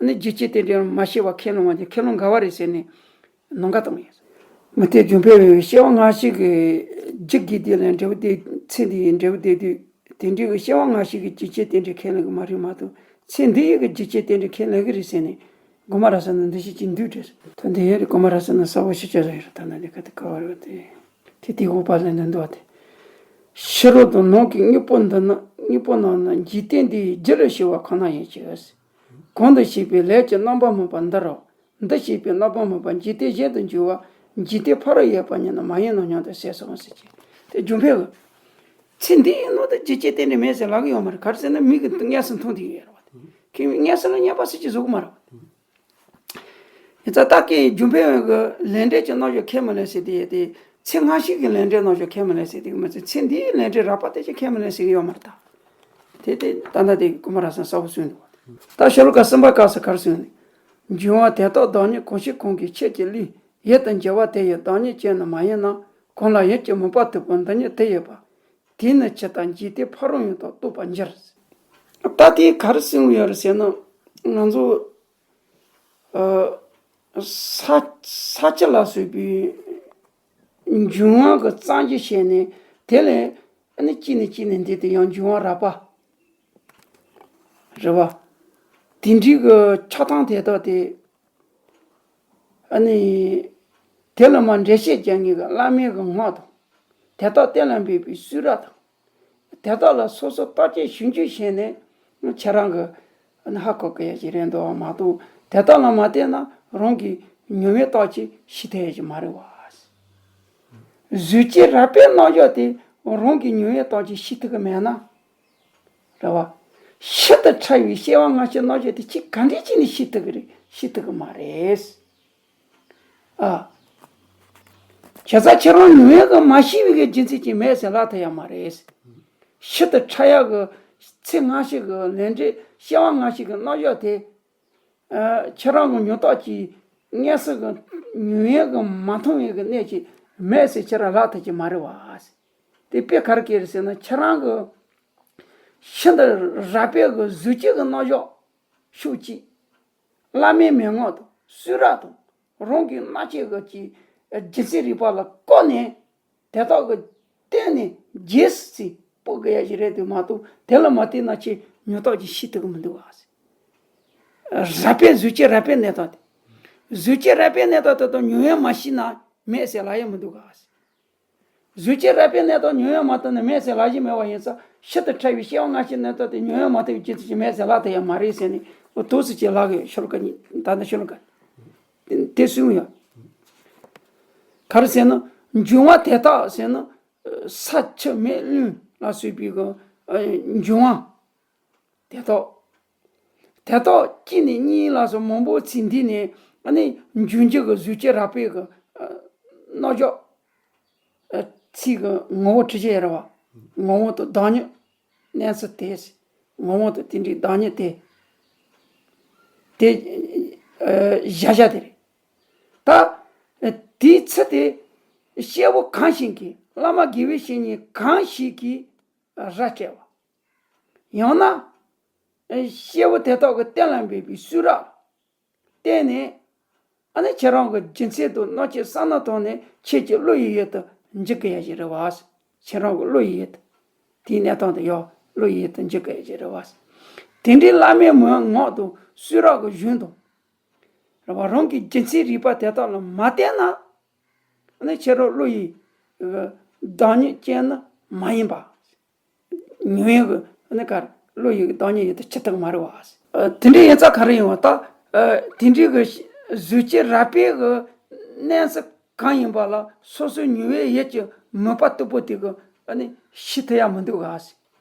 ནི་རྒྱུ་རྐྱེན་རྟེན་འབྲེལ་མ་སྐྱེས་པ་ཁས་བླངས་པ་དེ་ཁས་བླངས་འགལ་བ་རེད་ཟེར་ནས་ནམ་མཁའ་བཏང་ཡོད། མུ་སྟེགས་རྒྱུ་འཕེན་པས་སྐྱེ་བ་སྔ་ཕྱི་གི་རྒྱུ་དགེ་སྡིག་ལས་འབྲས་བུ་དེ་ཚེ་འདི་ཡི་འབྲས་བུ་དེ་དུས་དེ་འདྲའི་གི་སྐྱེ་བ་སྔ་ཕྱི་གི་རྒྱུ་རྐྱེན་རྟེན་འབྲེལ་ཁས་ལེན་གི་མ་རེད་མ་གཏོགས་ཚེ་འདི་ཡི་གི་རྒྱུ་རྐྱེན་རྟེན་འབྲེལ་ཁས་ལེན་གི་རེད་ཟེར་ནས་གོང་མ་ར་ས་ན་འདི་ཞིག་ཅིག་འདུས་བྲིས་སོང་། ད་འདི་ཡོད་རེད། གོང་མ་ར་ས་ན་གསལ་པོ་ཞིག་བྱས་ཡོད་རེད། ད་ན་འདི་ག་དེ་ག་བ་རེད་དེ། དེ་དེ་འོག་པ་ལས་འདི་འདུག་བ་དེ། ཕྱི་རོལ་དུ་ནང་གི་དངོས་པོ་འདི་ནི་དངོས་པོ་རྣམས་ནི་འཇིག་རྟེན་འདི་ཡི་རྒྱུ་ལས་སྐྱེ་བ་ཁོ་ན་ཡིན་གྱི། གོང་དུ་བཤད་པའི་ལས་ཀྱི་རྣམ་པར་སྨིན་པ་འདི་རུ། འདི་བཤད་པའི་རྣམ་པར་སྨིན་པ་འཇིག་རྟེན་གཞན་དུ་འགྱུར་བ་འཇིག་རྟེན་ཕ་རོལ་ཡོད་པ་ཉིད་ནི་མ་ཡིན་ནོ་སྙམ་དུ་ཟད་སོང་ཟེར་གྱི། དེ་རྒྱུ་འཕེན་གི། ཚེ་འདི་ཡི་ནང་དུ་རྒྱུ་རྐྱེན་རྟེན་འབྲེལ་མེད་ཟེར་ལབ་གི་ཡོད་མ་རེད། ག་རེ་ཟེར་ན་མིག་གིས་མངོན་སུམ་མཐོང་བསྡད་ཡོད་རེད་བ། ཁྱེད་མིག་མངོན་སུམ་ལ་བརྙས་པ་ཟེར་གྱི་བཟོ་གི་མ་རེད་བ། ཡིན་ཙང་ད་ཀའི་རྒྱུ་འཕེན་གྱི་ལས་འབྲས་ཀྱི་རྣམ་གཞག་ཁས་མི་ལེན་ཟེར་དེ་ཡོད་དེ། ཚེ་སྔ་ཕྱི་གི་ལས་འབྲས་རྣམ་གཞག་ཁས་མི་ལེན་ཟེར་དེ་གི་མི་ཚེ་ཚེ་འདིའི་ལས་འབྲས་རགས་པ་དེ་ཅིག་ཁས་མི་ལེན་ཟེར་གི་ཡོད་མ་རེད་ད། དེ་དེ་ད་ལྟ་དེ་གོང་མ་ར་ས་ན་གསལ་པོ་གསུངས་འདུག་ད་ཤོ་ལོ་ཀ་གསུམ་པ་སྐབས་སུ་ག་རེ་གསུངས་ནས། འབྱུང་བ་དེ་དག་བདག་ཉིད་གང་ཞིག་གང་གིས་ཆོས་ཀྱི་གླུས་ཡིད་དུ་འགྱུར་བ་དེ་ཡི་བདག་ཉིད་ཅན་ནི་མ་ཡིན་ན། གང་ལ་ཡིད་ཀྱི་མུན་པ་དུད་པོ་འདི་ཉིད་དུ་ཡོད་པ། དེས་ནི་ཇི་ལྟར་འཇིག་རྟེན་ཕ་རོལ་ཡང་དག་རྟོགས་པར་འགྱུར། ད་དེ་ག་རེ་གསུངས་ཡོད་རེད་ཟེར་ན། ང་ཚོ་ཨ་ས་ས་བཅུ་ལ་སོགས་པའི་འབྱུང་བ་གི་རྩ་འཇུག་བྱས་ནས། དེ་ལས་ཨ་ནི་གཅིག་ནས་གཅིག་ནས་འདས་ཏེ་ཡང་འབྱུང་བ་རགས་པ་རེད་བ། དེ་འདྲའི་གི་ཆགས་སྡང་དེ་དག་དེ། ཨ་ནི་དེ་ལ་མར་འགྲེལ་བཤད་རྒྱག་མཁན་གྱི་བླ་མའི་གི་ངག་དང་། དེ་དག་གཏན་ལ་འབེབས་པའི་གསུང་རབ་དང་། དེ་དག་ལ་སོ་སོ་བརྟག་དཔྱད་ཞིབ་འཇུག་བྱས་ནས་ཁྱེད་རང་གི་ཧ་གོ་གི་ཡ་ཞིག་རེད་འདུག་བ་མ་གཏོགས། དེ་དག་ལ་མ་བལྟས་ན་རང་གི་ཉོན་མོངས་རྟགས་ཅིག་ཤེས་ཐུབ་ཡ་ཞིག་མ་རེད་བ། གཟུགས་ཅན་རགས་པའི་རྣམ་གཞག་དེ་རང་གི་ཉོན་མོངས་རྟགས་ཅིག་ཤེས་ཐུབ་གི་མེད་ན། རེད་བ། ཤིན་ཏུ་ཕྲ་བའི་སྐྱེ་བ་སྔ་ཕྱི་རྣམ་གཞག་དེ་ཁྱེད་ག་འདྲས་བྱས་ནས་ཤེས་ཐུབ་གི་རེད། ཤེས་ཐུབ་གི་མ་རེད། ཨ། བྱས་ཙང་ཁྱེད་རང་ཉོན་མོངས་ཀྱིས་མ་ཤེས་པའི་གི་རྒྱུ་མཚན་ཅིག་མེད་ཟེར་ལབ་ཐུབ་ཡ་མ་རེད། ཤིན་ཏུ་ཕྲ་ཡ་གི་ཚེ་སྔ་ཕྱི་གི་ལས་འབྲས་སྐྱེ་བ་སྔ་ཕྱི་གི་རྣམ་གཞག་དེ། ཨ། ཁྱེད་རང་གི་ཉོན་རྟགས་ཀྱིས་དངོས་སུ་གི་ཉོན་མོངས་ཀྱིས་མ་མཐོང་བའི་གི་གནས་ཅིག་མེད་ཟེར་ཁྱེད་རང་ལབ་ཐུབ་ཀྱི་མ་རེད་བ། དེ་དཔེ་ག་རེ་སྐྱེལ་རེད་ཟེར་ན། ཁྱེད་རང་གི་ཤིན་ཏུ་རགས་པའི་གི་གཟུགས་ཅན་གྱི་རྣམ་གཞག་ཕྱོགས་གཅིག་བླ་མའི་མན་ངག་དང་གསུང་རབ་དང་། རང་གི་རྣམ་དཔྱོད་ཀྱི་རྒྱུ་མཚན་རིག་པ་ལ་བཀོད་ནས། དེ་དག་གི་སྟེང་ནས་རྗེས་སུ་དཔོག་དགོས་ཡ་ཞིག་རེད་འདུག་མ་གཏོགས། དེ་ལ་མ་བལྟས་ན་ཁྱེད་ཉོན་རྟགས་ཀྱིས་ཤེས་ཐུབ་ཀྱི་མི་འདུག་ག། རགས་པའི་གཟུགས་ཅན་རགས་པའི་གནས་སྟངས་དེ། གཟུགས་ཅན་རགས་པའི་གནས་སྟངས་དེ་དང་ཉོན་མོངས་མ་ཤེས་ན་མེད་ཟེར་ལབ་ཡ་མི་འདུག་ག། གཟུགས་ཅན་རགས་པའི་གནས་སྟངས་ཉོན་མོངས་མ་ཐོབ་ན་མེད་ཟེར་ལབ་ཀྱི་མེད་པ་ཡིན་ཙང་། ཤིན་ཏུ་ཕྲ་བའི་སྐྱེ་བ་སྔ་ཕྱིའི་གནས་སྟངས་དེ་ཉོན་མོངས་མ་ཐོབ་པའི་རྒྱུ་མཚན་གྱིས་མེད་ཟེར་ལབ་ཐུབ་ཡ་མ་རེད་ཟེར་ནས། འོ་དུས་སུ་ཅིག་ལབ་གི་ཡོད། ཤོ་ལོ་ཀ་གཉིས། ད་ནི་ཤོ་ལོ་ཀ་དེ་གསུངས་ཡོད། ག་རེ་ཟེར་ན། འབྱུང་བ་དེ་དག་ཟེར་ན། ས་ཆུ་མེ་རླུང་ལ་སོགས་པའི་གི་འབྱུང་བ་དེ་དག། དེ་དག་གཅིག་ནས་གཉིས་ལ་སོགས་མང་པོ་ཚིག་འདི་ནས་ཨ་ནི་འབྱུང་འགྱུར་གྱི་གཟུགས་ཅན་རགས་པའི་གི་རྣམ་གཞག་ཚིག་གི་ངོ་བོ་བྲི་བྱ་ཡ་རེད་བ། ངོ་བོ་དང་བདག་ཉིད། གནས་ཚུལ་དེ། ངོ་བོ་དང་དེ་འདྲའི་བདག་ཉིད་དེ། དེ་ཨ་བཞག་བཞག་དེ་རེད། ད་དེའི་ཚུལ་དེ་སྐྱེས་བུ་གང་ཞིག་གིས། བླ་མ་དགེ་བའི་བཤེས་གཉེན་གང་ཞིག་གིས་ར་སྤྲད་པ། ཡང་ན་སྐྱེས་བུ་དེ་དག་གིས་གཏན་ལ་འབེབས་པའི་གསུང་རབ་བསྟན་ནས། ཨ་ནི་ཁྱེད་རང་གི་རྒྱུ་མཚན་དང་རྣམ་དཔྱོད་བསམ་བློ་བཏང་ནས་ཁྱེད་ཀྱི་བློ་ཡི་ཡུལ་དུ་འཇུག་དགོས་ཡ་ཞིག་རེད་བ། ཁྱེད་རང་གི་བློ་ཡི་ཡུལ་དུ། དེའི་གནས་སྟངས་དེ་ཡང་བློ་ཡི་ཡུལ་དུ་འཇུག་དགོས་ཡ་ཞིག་རེད་བ། དེ་འདྲའི་བླ་མའི་མན་ངག་དང་གསུང་རབ་ཀྱི་གཞུང་དང་། རེད་བ། རང་གི་རྒྱུ་མཚན་རིག་པ་དེ་དག་ལ་མ་བལྟས་ན། ཨ་ནི་ཁྱེད་རང་བློ་ཡི་བདག་ཉིད་ཅན་ནི་མ་ཡིན་པ། ཉོན་ཡོད་ཀྱི་ཨ་ནི་ག་རེ། བློ་ཡི་བདག་ཉིད་ཡུལ་དུ་ཆུད་ཐུབ་མ་རེད་བ། ཨ། དེ་འདྲའི་ཡིན་ཙང་ག་རེ་ཡིན་བ་ད། ཨ། དེ་འདྲའི་གི་གཟུགས་ཅན་རགས་པའི་གི་གནས་ཚུལ་གང་ཡིན་པ་ལ་སོ་སོའི་ཉོན་མོངས་ཡིད་ཀྱི་མོས་པ་རྟུལ་པོ་དེ་གིས་ཨ་ནི་ཤེས་ཐུབ་ཡ་མི་འདུག་ག།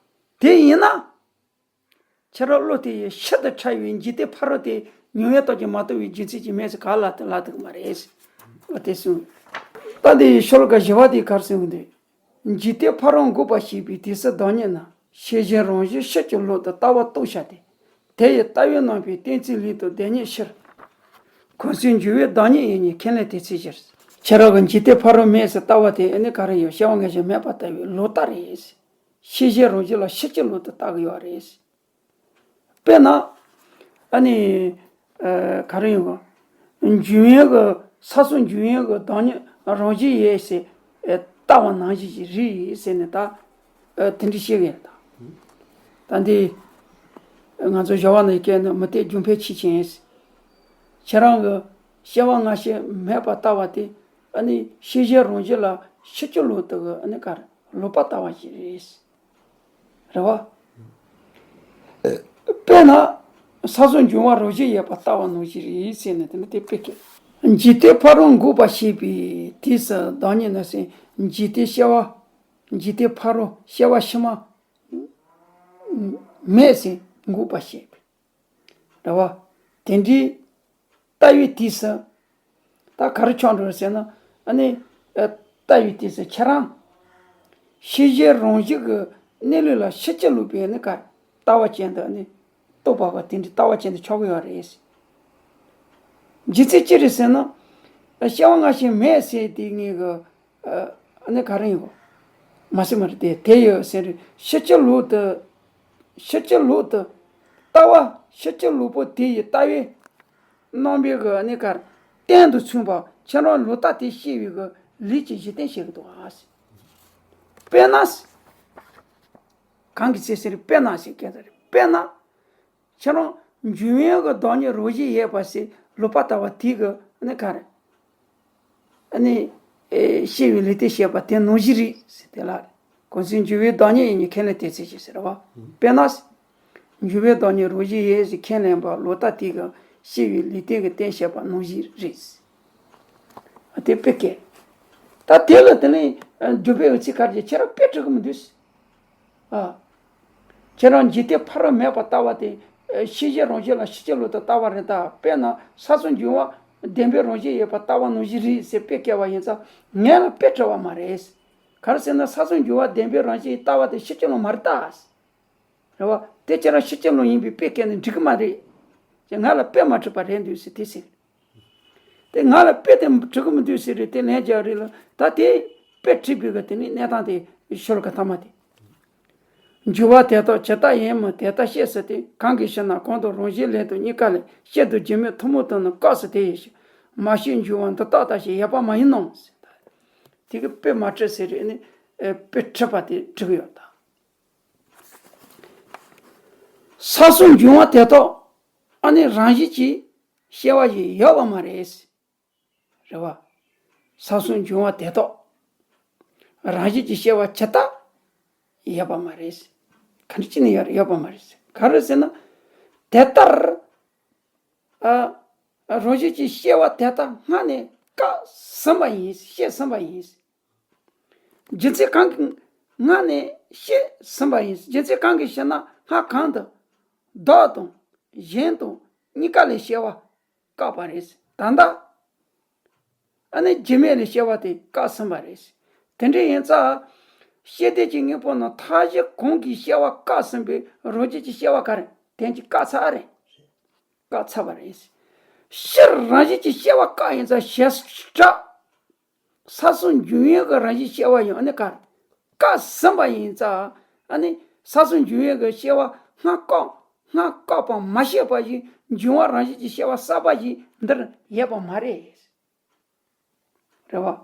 དེ་ཡིན་ན། ཁྱེད་རང་བློ་དེ་ཡི་ཤིན་ཏུ་ཕྲ་བའི་འཇིག་རྟེན་ཕ་རོལ་དེ་ཉོན་མོངས་རྟགས་ཀྱིས་མ་རྟོགས་པའི་རྒྱུ་མཚན་གྱིས་མེད་ཟེར་ག་ལ་དེ་ལབ་ཐུབ་ཀྱི་མ་རེད། འོ་དེ་གསུངས། ད་འདི་ཤོ་ལོ་ཀ་བཞི་པ་དེ་ག་རེ་གསུངས་འདུག། འཇིག་རྟེན་ཕ་རོལ་འགོག་པར་བྱེད་པའི་དུས་སུ་བདག་ཉིད་ནི། ཤེས་བཞིན་རང་བཞིན་ཕྱིན་ཅི་ལོག་ཏུ་ལྟ་བ་རྟོགས་བྱ་སྟེ། དེ་ཡི་ལྟ་བའི་རྣམ་པའི་གཏན་ཚིགས་ལུགས་དང་བདེན་གཉིས་ཕྱིར། གང་ཚེ་འབྱུང་བའི་བདག་ཉིད་ཡིན་ཉིད་ཁས་ལེན་དེ་ཚིག་ཕྱིར། ཁྱེད་རང་གི་འཇིག་རྟེན་ཕ་རོལ་མེད་ཟེར་ལྟ་བ་དེ་ཨ་ནི་ག་རེ་ཡོད། སྐྱེ་བ་སྔ་ཕྱི་མེད་པར་ལྟ་བའི་ལོག་ལྟ་རེད། ཤེས་བཞིན་རང་བཞིན་ལ་ཕྱིན་ཅི་ལོག་ཏུ་ལྟ་གི་ཡོད་རེད། དཔེར་ན། ཨ་ནི། ཨ། ག་རེ་ཡོང་ག། འབྱུང་བའི་གི་ས་སོགས་འབྱུང་བའི་གི་བདག་ཉིད་རང་བཞིན་ཡོད་ཟེར། ཨ། ལྟ་བ་ནང་བཞིན་ཞིག་རེད་ཟེར་ནས་ད། ཨ། དེ་འདྲ་བཤད་གི་ཡོད་ད། ད་འདི། ང་ཚོ་བྱ་བ་ནང་བཤད་ན་མུ་སྟེགས་སྒྱུ་འཕེན་ཆོས་ཅན། ཁྱེད་རང་གི་སྐྱེ་བ་སྔ་ཕྱི་མེད་པར་ལྟ་བ་དེ། ཨ་ནི་ཤེས་བཞིན་རང་བཞིན་ལ་ཕྱིན་ཅི་ལོག་ཏུ་གི་ཨ་ནི་ག་རེ་ལོག་པར་ལྟ་བ་ཞིག་རེད། རེད་བ། དཔེར་ན། ས་སོགས་འབྱུང་བ་རང་བཞིན་ཡོད་པར་ལྟ་བ་ནང་བཞིན་རེད་ཟེར་ནས་དེ་ནི་དེ་དཔེ་ཁེལ། འཇིག་རྟེན་ཕ་རོལ་འགོག་པར་བྱེད་པའི་དུས་སུ་བདག་ཉིད་ནི་ཟེར། འཇིག་རྟེན་སྐྱེ་བ། འཇིག་རྟེན་ཕ་རོལ་སྐྱེ་བ་ཕྱི་མ་མེད་ཟེར་འགོག་པར་བྱེད་པའི། རེད་བ། དེ་འདྲའི་ལྟ་བའི་དུས་སུ། ད་ག་རེ་ཆགས་འགྲོ་ཟེར་ན། ཨ་ནི། ཨ། ལྟ་བའི་དུས་སུ་ཁྱེད་རང་ཤེས་བཞིན་རང་བཞིན་གྱི་གནས་ལུགས་ལ་ཕྱིན་ཅི་ལོག་པའི་ཨ་ནི་ག་རེ་ལྟ་བ་ཅན་དུ། ཨ་ནི་རྟོག་པ་གི་དེ་འདྲའི་ལྟ་བ་ཅན་དུ་ཆགས་ཀྱི་ཡོད་རེད། རྒྱུ་མཚན་ཅི་རེད་ཟེར་ན། སྐྱེ་བ་སྔ་ཕྱི་མེད་ཟེར་དེ་ངེད་ཀྱི། ཨ། ཨ་ནི་ག་རེ་ཡིན་གོ། མ་ཤེས་མ་རེད་དེ། དེ་ཡི་ཟེར་ཕྱི་ཕྱིར་ལོག་ཏུ། ཕྱི་ཕྱིར་ལོག་ཏུ། ལྟ་བ་ཕྱི་ཕྱིར་ལོག་པོ་དེ་ཡི་ལྟ་བའི་རྣམ་པའི་གི་ཨ་ནི་གར་རྟེན་དུ་མཚུངས་པ་ཁྱེད་རང་ལོག་ལྟ་དེ་ཤེས་པའི་གི་ལས་ཀྱི་གཞི་རྟེན་བཤད་གི་འདུག་ཨ། དཔེར་ན། གང་གི་ཚེ་ཟེར་དཔེར་ན་ཞེས་སྐད་ཟེར། དཔེར་ན། ཁྱེད་རང་འབྱུང་བའི་གི་བདག་ཉིད་རང་བཞིན་ཡོད་པ་ཞེས་ལོག་པར་ལྟ་བ་དེ་གི་ཨ་ནི་ག་རེ། ཨ་ནི། ཨེ། ཤེས་པའི་ལུས་རྟེན་བཤད་པ་དེ་ནང་བཞིན་རེད་ཟེར་དེ་ལ། གང་ཚེ་འབྱུང་བའི་བདག་ཉིད་ཡིན་ཉིད་ཁས་ལེན་དེ་ཚེ་ཞེས་ཟེར་བ། དཔེར་ན། འབྱུང་བའི་བདག་ཉིད་རང་བཞིན་ཡོད་ཞེས་ཁས་ལེན་པ་ལོག་ལྟ་དེ་གི་ཤེས་པའི་ལུས་རྟེན་གྱི་རྟེན་བཤད་པ་ནང་བཞིན་རེད། དེ་དཔེ་སྐད། ད་དེ་ལ་དེ་ནས་འཇུག་པའི་འོད་ཚིག་གར་གྱི་ཁྱེད་རང་དཔེ་འགྲིག་གི་མི་འདུག་ཨ། ཁྱེད་རང་འཇིག་རྟེན་ཕ་རོལ་མེད་པར་ལྟ་བ་དེ། ཤེས་བྱའི་རང་བཞིན་ལ་ཕྱི་ཕྱིར་ལོག་ཏུ་ལྟ་བ་རེད་ད། དཔེར་ན་ས་གསུམ་འབྱུང་བ་བདེན་པའི་རང་བཞིན་ཡོད་པར་ལྟ་བ་ནང་བཞིན་རེད་ཟེར་དཔེ་བཀལ་བ་ཡིན་ཙང་ངས་ལ་དཔེ་བྲི་བ་མ་རེད། ག་རེ་ཟེར་ན་ས་གསུམ་འབྱུང་བ་བདེན་པའི་རང་བཞིན་ལྟ་བ་དེ་ཕྱི་ཕྱིར་ལོག་མ་རེད་ད། རེད་བ། དེ་ཁྱེད་རང་ཕྱི་ཕྱིར་ལོག་ཡིན་པའི་དཔེ་བཀལ་ནས་འགྲིག་གི་མ་རེད། ཅེས་ང་ལ་དཔེ་མ་བྲིས་པ་རེད་འདུག་ཟེར་དེ་ཟེར། དེ་ང་ལ་དཔེ་དེ་བྲི་གི་མི་འདུག་ཟེར་རེད་དེ་ལན་རྒྱག་རེད་ལ། ད་དེ་དཔེ་བྲིས་པའི་གི་དེ་ནི་གནས་སྟངས་དེ་ཤོར་གི་ཐ་མ་དེ། འགྱུར་བ་དེ་དག་ཇི་ལྟར་ཡིན་མིན་དེ་ལྟར་ཤེས་ཟེར་ཏེ། གང་གིས་ཤེ་ན། གང་དུ་རང་བཞིན་ལས་དང་གཉིས་ཀ་ལས། བཤད་དུ་རྒྱུ་མེད་ཐུན་མོང་དུ་ནི་བཀག་ཟེར་དེ་ཡིན་ཞིང་། མ་ཤེས་འགྱུར་བ་འདི་དག་ལྟ་ཞིག་ཡོད་པ་མ་ཡིན་ནོ་ཟེར། དེ་གི་དཔེ་མ་བྲིས་ཟེར་རེད་ནི། དཔེ་བྲིས་པ་དེ་འགྲིག་ཡོད་ད། ས་གསུམ་འབྱུང་བ་དེ་དག་ཨ་ནི་རང་བཞིན་གྱིས་སྐྱེ་བ་ཞིག་ཡོད་པ་མ་རེད། རེད་བ། ས་གསུམ་འབྱུང་བ་དེ་དག་རང་བཞིན་གྱིས་སྐྱེ་བ་ཇི་ལྟར་ཡོད་པ་མ་རེད། ག་འདྲ་ཅི་ནས་ཡོད་ཡོད་པ་མ་རེད། ག་རེ་ཟེར་ན། དེ་ལྟར། ཨ། རང་བཞིན་གྱིས་སྐྱེ་བ་དེ་ལྟར་སྔ་ནས་བཀག་ཟིན་པ་ཡིན། ཤེས་ཟིན་པ་ཡིན། རྒྱུ་མཚན་གང་གིས་སྔ་ནས་ཤེས་ཟིན་པ་ཡིན། རྒྱུ་མཚན་གང་གིས་ཤེ་ན། སྔ་གང་དུ་བདག་དང་གཞན་དང་གཉིས་ཀ་ལས་སྐྱེ་བ་བཀག་པ་རེད། ད་ལྟ་ཨ་ནི་རྒྱུ་མེད་ལས་སྐྱེ་བ་དེ་བཀག་ཟིན་པ་རེད། དེ་འདྲ་ཡིན་ཙང་། ཤེས་ལྡན་གྱི་དངོས་པོ་རྣམས་མཐའ་བཞི་གང་གིས་སྐྱེ་བ་བཀག་ཟིན་པའི་རང་བཞིན་གྱིས་སྐྱེ་བ་ག་རེ་དོན་གྱིས་བཀག་ཚར་རེད། བཀག་ཚར་བ་རེད། སྤྱིར་རང་བཞིན་གྱིས་སྐྱེ་བ་བཀག་ཡིན་ཙང་བྱེ་བྲག་ས་གསུམ་འབྱུང་བའི་གི་རང་བཞིན་སྐྱེ་བ་ཡང་ཨ་ནི་ག་རེ་བཀག་ཟིན་པ་ཡིན་ཙང་། ཨ་ནི་ས་གསུམ་འབྱུང་བའི་གི་སྐྱེ་བ་སྔ་བཀག་སྔ་བཀག་པ་མ་ཤེས་པ་ཞིག་འབྱུང་བ་རང་བཞིན་གྱིས་སྐྱེ་བ་གསར་པ་ཞིག་འདིར་ཡོད་པ་མ་རེད། རེད་བ།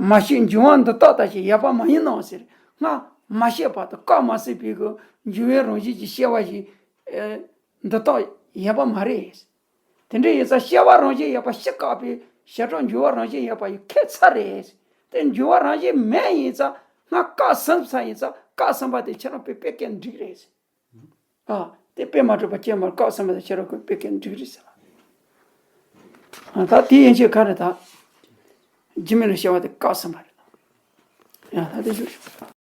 མ་ཤེས་འབྱུང་བ་འདི་དག་ལྟ་ཞིག་ཡོད་པ་མ་ཡིན་ནོ་ཟེར། སྔ་མ་ཤེས་པ་དང་བཀག་མ་ཟིན་པའི་གི་འབྱུང་བའི་རང་བཞིན་གྱིས་སྐྱེ་བ་ཞིག་ཨེ། འདི་དག་ཡོད་པ་མ་རེད། དེ་འདྲ་ཡིན་ཙང་སྐྱེ་བ་རང་བཞིན་ཡོད་པ་ཕྱིས་བཀག་པའི་བྱེ་བྲག་འབྱུང་བ་རང་བཞིན་ཡོད་པ་ཡི་ཁེ་ཚར་རེད། དེ་འབྱུང་བ་རང་བཞིན་མེད་ཡིན་ཙང་སྔ་བཀག་ཟིན་ཚར་ཡིན་ཙང་བཀག་ཟིན་པ་དེ་ཁྱེད་རང་དཔེ་དཔེ་སྐད་འགྲིག་རེད། ཨ། དེ་དཔེ་མ་གྲུབ་པ་སྐྱེས་མར་བཀག་ཟིན་པ་དེ་ཁྱེད་རང་ཁོས་དཔེ་སྐད་འགྲིག་རེད་ཟེར་ལ། ཨ། ད་དེ་ཡན་ཆད་ག་རེ་ད། རྒྱུ་མེད་ལ་སྐྱེ་བ་དེ་བཀག་ཟིན་པ་རེད། ཡང་ད་དེ་ཞུ།